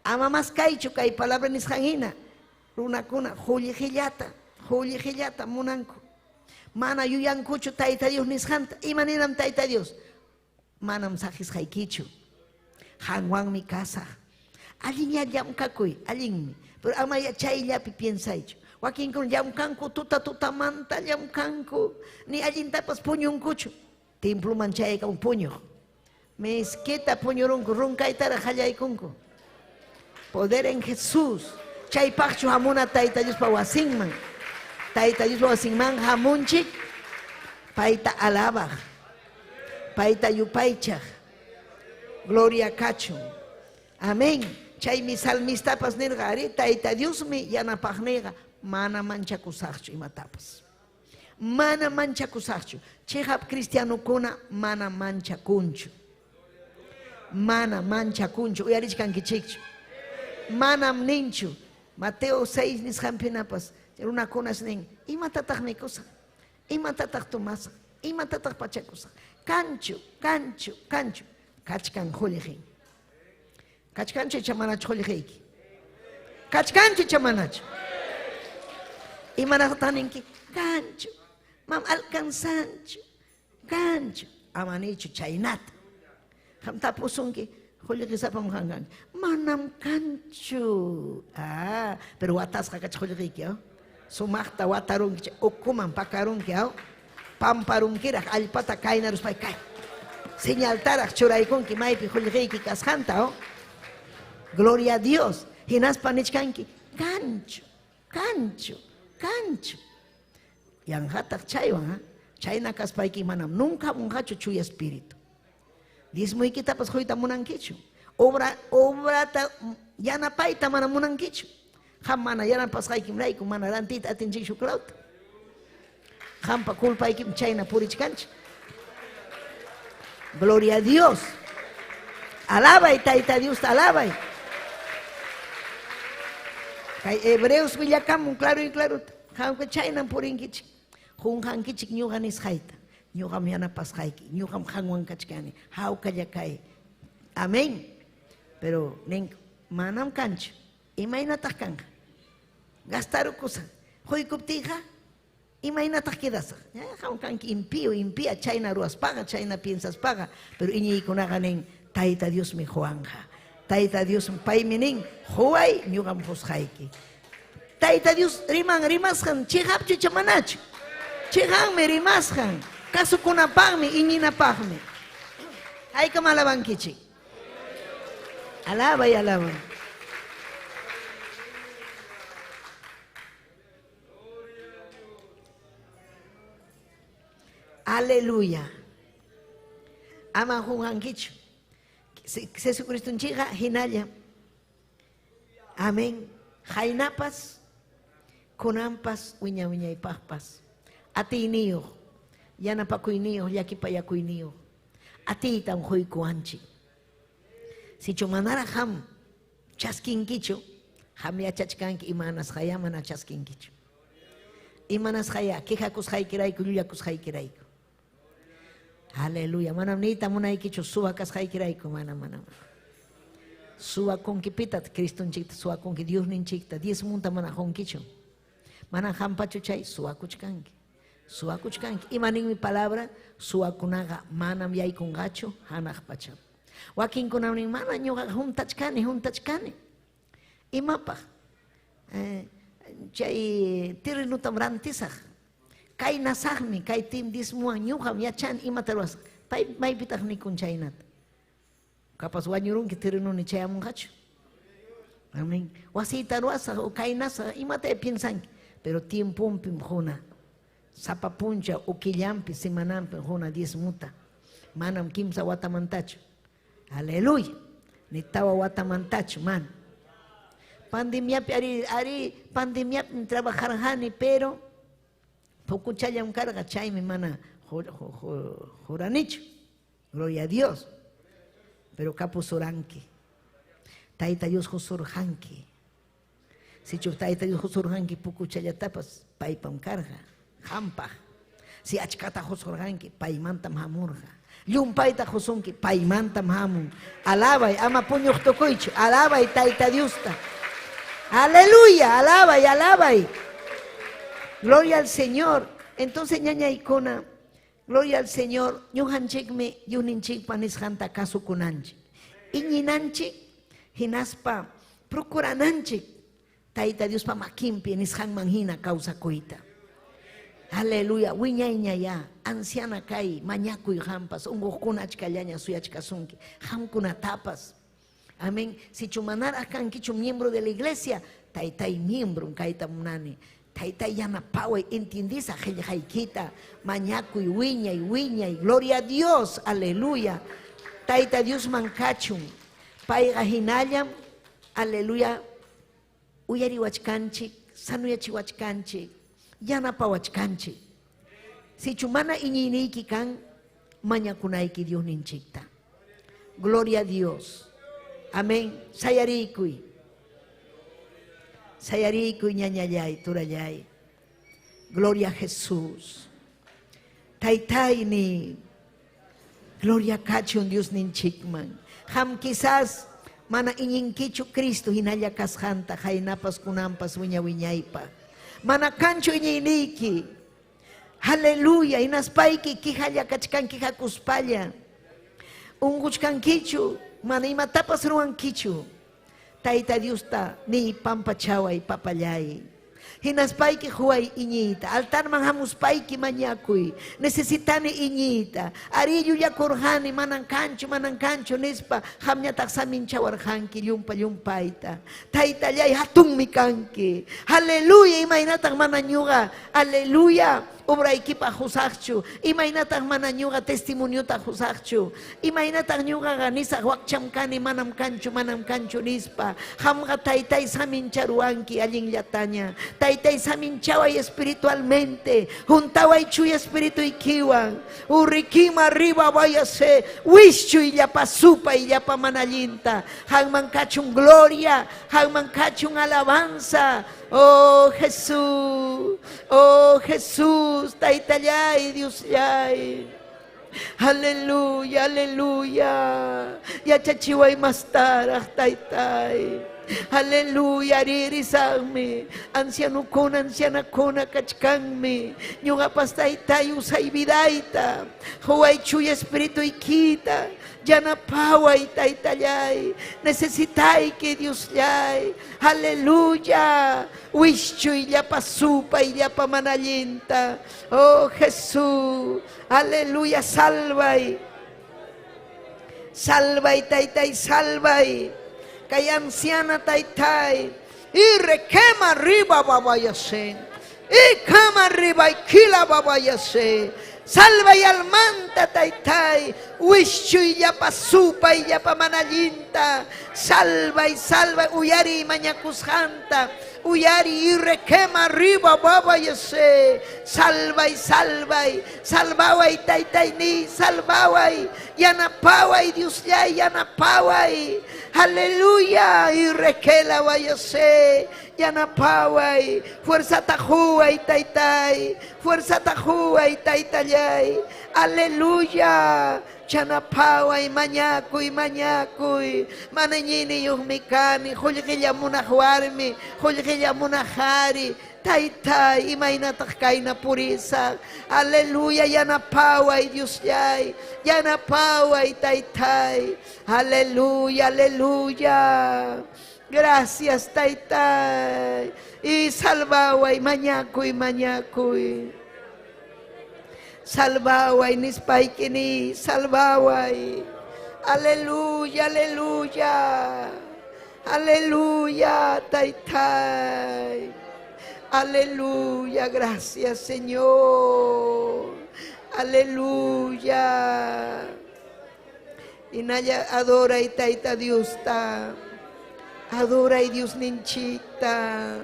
Ama maskaychu kay palabra nisqan hina. Runakuna qullqillata, qullqillata munanku. Mana yuyankuchu Tayta Dios nisqanta. Ima ninam Tayta Dios? Manam saqisqaykichu. Qanwanmi kasaq. Allinyá llamkakuy, allinmi. Pero amayá chayllapi piensaychu. Wakinkuna llamkanku tuta tutamanta llamkanku, ni allintapas puñunkuchu. Temploman chayaykamun puñuq. Miskita puñurunku, runkaytaraq qallaykunku. Poder en Jesús. Chaypaqchu hamuna Tayta Diospa wasinman. Tayta Diospa wasinman hamunchik payta alabaq, payta yupaychaq. Gloria kachun. Amén. Chaymi salmistapas nirqa, arí, Tayta Diosmi yanapaqniyqa, mana manchakusaqchu imatapas. Mana manchakusaqchu. Chiqap cristianokuna mana manchakunchu. Mana manchakunchu. Uyarichkankichikchu. Manam ninchu. Mateo 6 nisqanpinapas runakunas nin, imatataq mikusaq? Imatataq tomasaq? Imatataq pachakusaq? Kanchu, kanchu, kanchu. Kachkan qullqin. Kachkanchu icha manachu qullqiyki? Kachkanchu icha manachu? Imanasqataq ninki? Kanchu. Mam alcanzanchu. Kanchu. Ama niychu chaynata. Qam tapusunki, qullqisapam qam kanki. Manam kanchu. Ah, pero watasqa kach qullqiyki, oh. Sumaqta watarunki, ukuman pakarunki, aw. Pamparunkiraq allpata kaynaruspay kay. Señaltaraq churaykunki maypi qullqiyki kasqanta, oh. Gloria a Dios. Hinaspa nichkanki, kanchu, kanchu, kanchu. Yanqataq chaywan, ha? Chayna kaspayki manam nunca hamunqachu Chuya Espíritu. Diezmoykitapas quyta munankichu. Obra, obrata yanapayta mana munankichu. Qam mana yanapasqaykimrayku mana rantiyta atinchikchu clauta. Qampa culpaykim chayna purichkanchik. Gloria a Dios. Alabay Tayta Diosta alabay. Kay Hebreos willakamun claro y claro. Qamqa chaynam purinkichik. Qunqankichik ñuqa nisqayta. Ñuqam yanapasqayki. Ñuqam qanwan kachkani. Hawkalla kay. Amén. Pero nin, manam kanchu. Imaynataq kanqa? Gastarukusaq. Quykuptiyqa imaynataq quedasaq? Qam kanki impío, impía, chayna ruwaspaqa, chayna piensaspaqa. Pero iñiykunaqa nin, Tayta Diosmi quwanqa. Tayta Dios paymi nin, quway, ñuqam qusqayki. Tayta Dios riman rimasqan chiqapchu icha manachu? Chiqanmi rimasqan, kasukunapaqmi, iñinapaqmi. Haykam alabankichik? Alabay, alabay. Aleluya. Ama qunqankichu. Jesucristonchikqa hinalla. Amén. Qaynapas, kunanpas, wiña wiñaypaqpas. Atiyniyuq, yanapakuyniyuq, llakipayakuyniyuq. Atiytam quykuwanchik. Sichu manaraq qam chaskinkichu, qam yachachkanki imanasqayá mana chaskinkichu. Imanasqayá quejakusqaykirayku, llullakusqaykirayku. Aleluya. Manam niyta munaykichu suwa kasqaykirayku, mana, mana. Suwakunkipita Cristonchikta suwakunki, Diosninchikta, diezmunta mana qunkichu. Mana qampachu chay suwakuchkanki. Suwakuchkanki. Ima ninmi palabra? Suwakunaqa manam yaykunqachu hanaq pachaman. Wakinkunam nin, mana ñuqaqa juntachkani, juntachkani. Imapaq? Chay terrenutam rantisaq. Kaynasaqmi, kay tim diezmuwan ñuqam yachani imata ruwasaq. Pay maypitaq nikun chaynata? Capaz wañurunki terrenuni chayamunqachu. Amén. Wasiyta ruwasaq o kaynasaq, imata piensanki. Pero tiemponpim quna. Sapa puncha o killanpi, semananpi quna diezmuta. Manam kimsa watamantachu. Aleluya. Ni tawa watamantachu, mana. Pandemiapi, ari, ari, pandemiapi trabajarqani, pero pukuchallam karqa, chaymi mana juranichu. Gloria a Dios. Pero kapusuranki. Tayta Dios qusurqanki. Sichu Tayta Dios qusurqanki pukuchallatapas, paypam karqa, qampaq. Si achkata qusurqanki, paymantam hamurqa. Llumpayta qusunki, paymantam hamun. Alabay, ama puñuq tukuychu. Alabay Tayta Diosta. Aleluya, alabay, alabay. Gloria al Señor. Entonces, ñañaykuna, gloria al Señor, ñuqanchikmi Diosninchikpa nisqanta kasukunanchik. Iñinanchik, hinaspa procurananchik Tayta Diospa makinpi nisqanman hina kawsakuyta. Aleluya, wiñayñayá, anciana kay, mañakuy qampas, unquqkuna achkallaña suyachkasunki, qamkunatapas. Amén. Sichu manaraq kankichu miembro de la iglesia, taytay miembro kayta munani. Taytay yanapaway, entiendisa qillqaykita, mañakuy, wiñay, wiñay. Gloria a Dios, aleluya. Tayta Diosman kachun. Payqa hinallam, aleluya, uyariwachkanchik, sanuyachiwachkanchik, yanapawachkanchik. Sichu mana iñiyniyki kan, mañakunayki Diosninchikta. Gloria a Dios. Amén. Sayarikuy. Sayarikuy ñañallay, turallay. Gloria a Jesús. Taytayni. Gloria kachun Diosninchikman. Qam quizás mana iñinkichu Cristo hinalla kasqanta, qaynapas kunanpas wiña wiñaypaq. Mana kanchu iñiyniyki. Aleluya, hinaspayki quijalla kachkanki hakuspalla. Unquchkankichu, mana imatapas ruwankichu. Tayta Diosta niy pampachaway papallay. Hinaspayki huway iñiyta, altarman hamuspayki mañakuy. Necesitani iñiyta. Ari llullakurqani, manan kanchu, manan kanchu nispa, qamñataq saminchawarqanki llumpa llumpayta. Taytallay hatunmi kanki. Aleluya, imaynataq mana ñuqa. Aleluya, obraykipaq husaqchu. Imaynataq mana ñuqa testimoniota husaqchu. Imaynataq ñuqaqa nisaq wakcham kani, manam kanchu, manam kanchu nispa. Qamqa taytay samincharuwanki allinllataña. Taytay saminchaway espiritualmente. Juntaway chuy espirituykiwan. Urrikima arriba váyase. Wischuy llapa supay llapa manallinta. Qamman kachun gloria, qamman kachun alabanza. Oh Jesús, oh Jesús, taytallay, Diosllay. Aleluya, aleluya. Yachachiway mastaraq taytay. Aleluya, ririsaqmi. Ancianukuna, ancianakuna kachkanmi. Ñuqapas taytay usay vidayta. Huway chuy espirituykita. Yanapaway taytallay. Necesitayki Diosllay. Aleluya. Wischuy llapa supay llapa manallinta. Oh Jesús. Aleluya, salvay. Salvay taytay, salvay. Kay anciana taytay. Y requema arriba babayase. Y kama arriba y kila babayase. Salvay almanta taytay. Wischuy llapa supay llapa manallinta. Salvay, salvay. Uyari mañakusqanta. Uyari y requema arriba babayase. Salvay, salvay. Salvaway taytay ni. Salvaway. Yanapaway Diosllay, yanapaway. Aleluya. Y requela vayase. Yanapaway. Fuerza tajuay taytay. Fuerza tajuay taytallay. Aleluya. Chanapaway mañakuy mañakuy. Manañiniyuqmi kani. Qullqilla munaq warmi. Qullqilla munaq qhari. Taytay, imaynataq kayna purisaq. Aleluya, yanapaway Diosllay. Yanapaway taytay. Aleluya, aleluya. Gracias taytay. Y salvaway mañakuy mañakuy. Salvaway nispayki ni, salvaway. Aleluya, aleluya. Aleluya, taytay. Aleluya, gracias Señor. Aleluya. Inaya adora y tayta Diosta. Adora y Dios ninchita.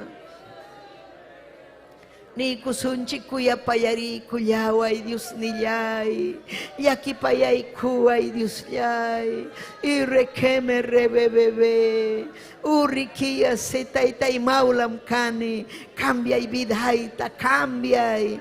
Niykusunchik kuyapayariykullaway Diosnillay, llakipayaykuway Diosllay, irrequeme rebebebe, urrikiya taytay maulam kani, cambiay vidayta, cambiay,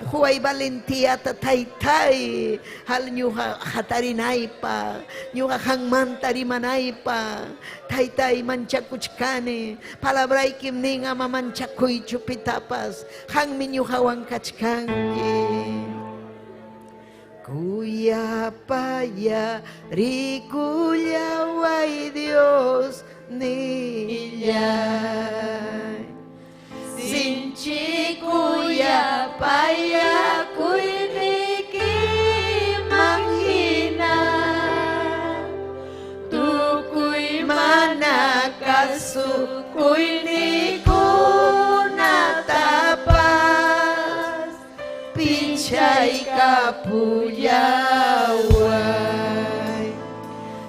huway valentiata taytay, hal ñuqa hatarinaypa, ñuqa hanmanta rimanaypa, taytay manchakuchkani, palabraykim nin ama manchakuychu pitapas, hanmi ñuqawan kachkanki. Kuyapaya rikullaway Dios nillay. Sinchi kuyapayakuynikiman hina tukuy Mana kasukuynikunatapas pichaykapullaway.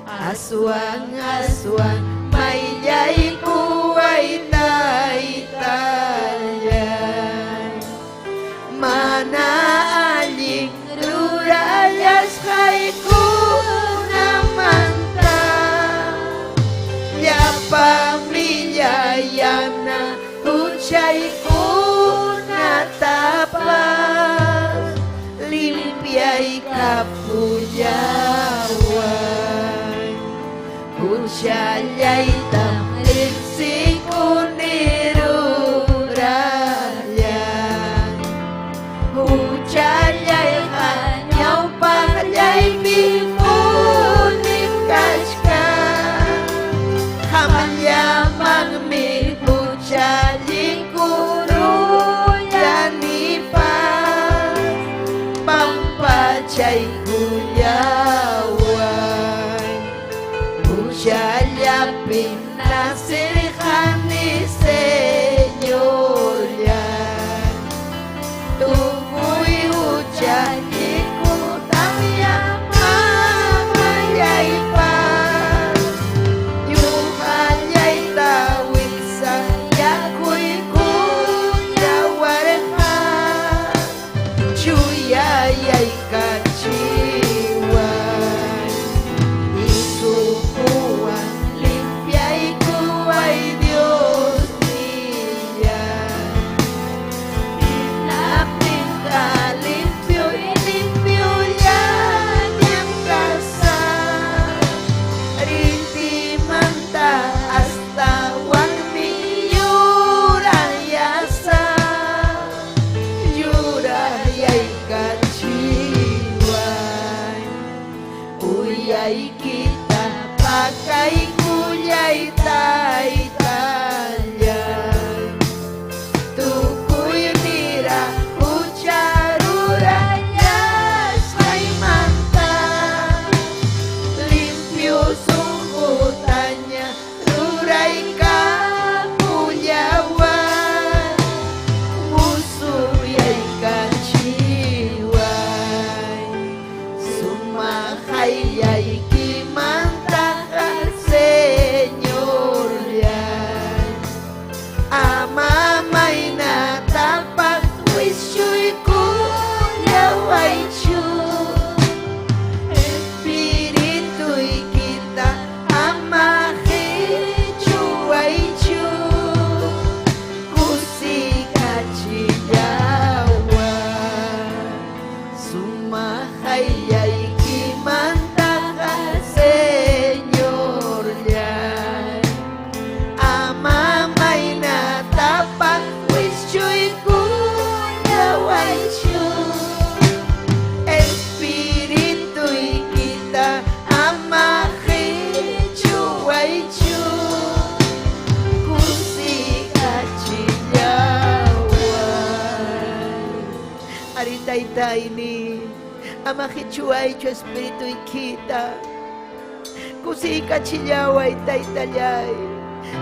Aswan aswan mayllaykuway taytallay. Mana allin rurallasqaykunamanta llapa millayana huchaykunatapas limpiaykapullaway. Huchallaytam riqsikuni rurallay. Huchallayqa ñawpaqllaypi punim kachkan. Qamllamanmi huchallikurullanipaq pampachaykullaway. Huchallapi nacirqani Señorllay. Tukuy huchallikutam mamallaypas. Ñuqallayta wiksayakuykuyllawarqa. Chuyayaykachiway. Isukuwan limpiaykuway Dios nillay. Pinapinta limpio y limpio llañam kasaq. Rintimanta hasta wanmi yurayasaq. Yurayaykachiway. Uyaykita pakaykullay taytallay. Tukuy nira hucha rurallasqaymanta limpio sunqutaña ruraykapullaway. Musuyaykachiway. Sumaq hayllaykimantaqa Señorllay. Ama maynatapas wischuykuyawaychu. Espirituykita ama qichuwaychu. Kusikachillaway. Sumaq hayllaykimantaqa Señorllay. Ama maynatapas wischuykuyawaychu. Espirituykita ama qichuwaychu. Kusikachillaway. Ari taytayni, ama qichuwaychu espirituykita. Kusikachillaway taytallay.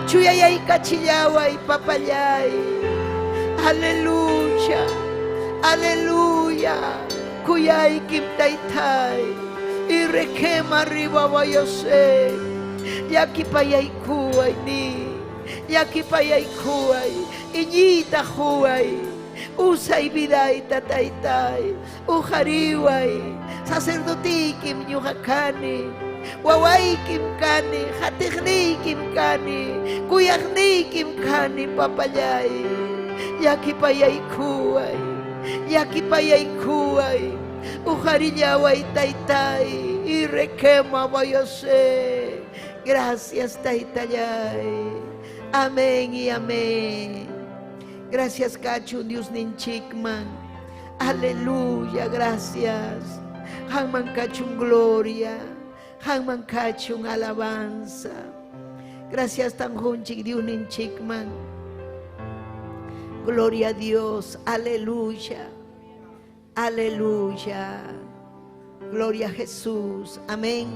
Chuyayaykachillaway papallay. Aleluya. Aleluya. Kuyaykim taytay. Irrequema arriba vayase. Llakipayaykuway ni. Llakipayaykuway. Iñiyta huway. Usay vidayta taytay. Uqariway. Sacerdotiykim ñuqa kani. Wawaykim kani, hatiqniykim kani, kuyaqniykim kani, papallay. Llakipayaykuway, llakipayaykuway. Uqarillaway taytay, y requema vayase. Gracias taytallay. Amén y amén. Gracias kachun Dios ninchikman. Aleluya, gracias. Hanman kachun gloria. Hanman kachun alabanza. Gracias tanjunchik Dios ninchikman. Gloria a Dios, aleluya. Aleluya. Gloria a Jesús. Amén.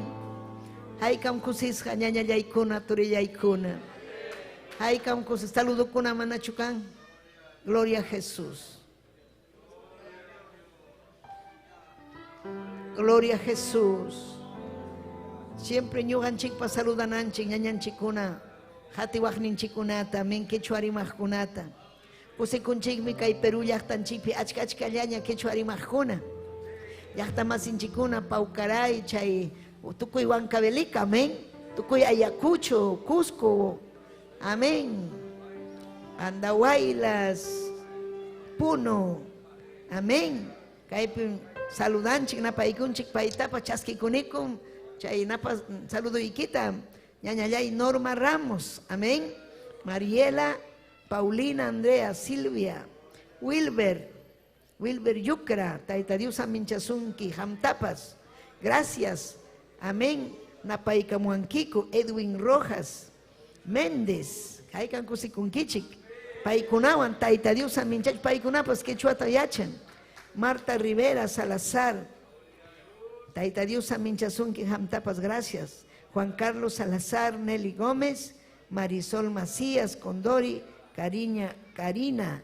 Haykam kusisqa ñañallaykuna turillaykuna. Haykam kusis saludukuna manachukan. Gloria a Jesús. Gloria a Jesús. Siempre ñuqanchikpa saludananchik ñañanchikkuna, hatiwaqninchikkunata, amén, quechua rimaqkunata. Kusikunchikmi kay Perú llaqtanchikpi achka achkallaña quechua rimaqkuna. Llaqta masinchikkuna Paucaray, chay tukuy Huancavelica, amén. Tukuy Ayacucho, Cusco, amén. Andahuaylas, Puno, amén. Kaypi saludanchik, napaykunchik, paytapa chaskikunikum, chay napa saluduykita, ñañallay Norma Ramos, amén. Mariela, Paulina, Andrea, Silvia, Wilber, Wilber Yucra, Tayta Dios aminchasunki, hamtapas, gracias, amén. Napaykamuankiku, Edwin Rojas, Méndez, haykan kusikunkichik, paykunawan Tayta Dios aminchach, paykunapas quechuata yachan. Marta Rivera Salazar, Tayta Dios aminchasunki, hamtapas, gracias. Juan Carlos Salazar, Nelly Gómez, Marisol Macías, Condori, Cariña, Karina,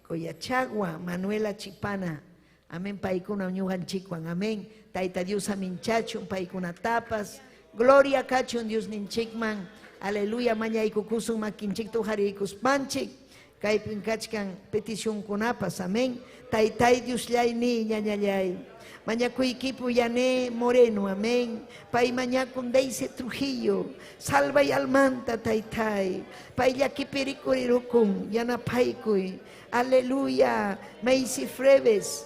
Coyachagua, Manuela Chipana. Amén, paykuna ñuqanchikwan, amén. Tayta Dios aminchachun, paykuna tapas. Gloria kachun Dios ninchikman. Aleluya, mañaykukusun makinchikta uqariykuspanchik. Kaypin kachkan peticionkunapas, amén. Taytay Diosllay ni ñañallay. Mañakuykipu Yané Moreno, amén. Pay mañakun Deise Trujillo. Salvay almanta taytay. Pay llakipirikurirukun, yanapaykuy. Aleluya. Macy Freves.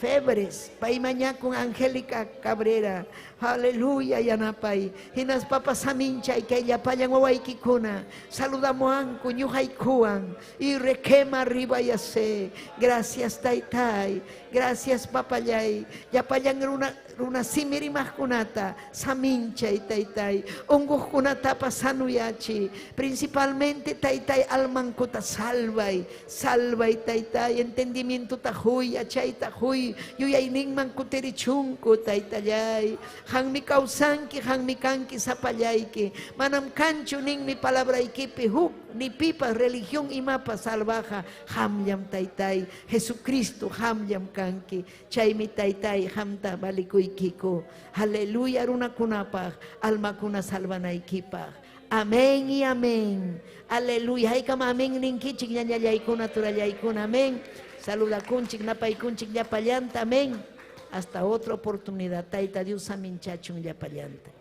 Febres, pay mañakun Angélica Cabrera, aleluya yanapay, hinaspapas saminchay kay llapallan wawaykikuna, saludamuanku ñuqaykuwan, y requema arriba yase, gracias taytay, gracias papallay, llapallan runa simirimaqkunata, saminchay taytay, unquqkunatapas sanuyachi, principalmente taytay almankuta salvay, salvay taytay, entendimientota huy, yachayta huy, yuyayninman kutirichunku taytallay, hanmi kawsanki, hanmi kanki sapallayki, manam kanchu ninmi palabraykipi huk ni pipa religión imapa salvaja, hamllam taytay, Jesucristo hamllam kanki, chaymi taytay hamta valikuykiku, aleluya runakunapaq, almakuna salvanaykipaq. Amén y amén. Aleluya. Haykam amén ninkichik ñañallaykuna turallaykuna. Amén. Saludakunchik, napaykunchik llapallanta. Amén. Hasta otra oportunidad. Tayta Dios aminchachun llapallanta.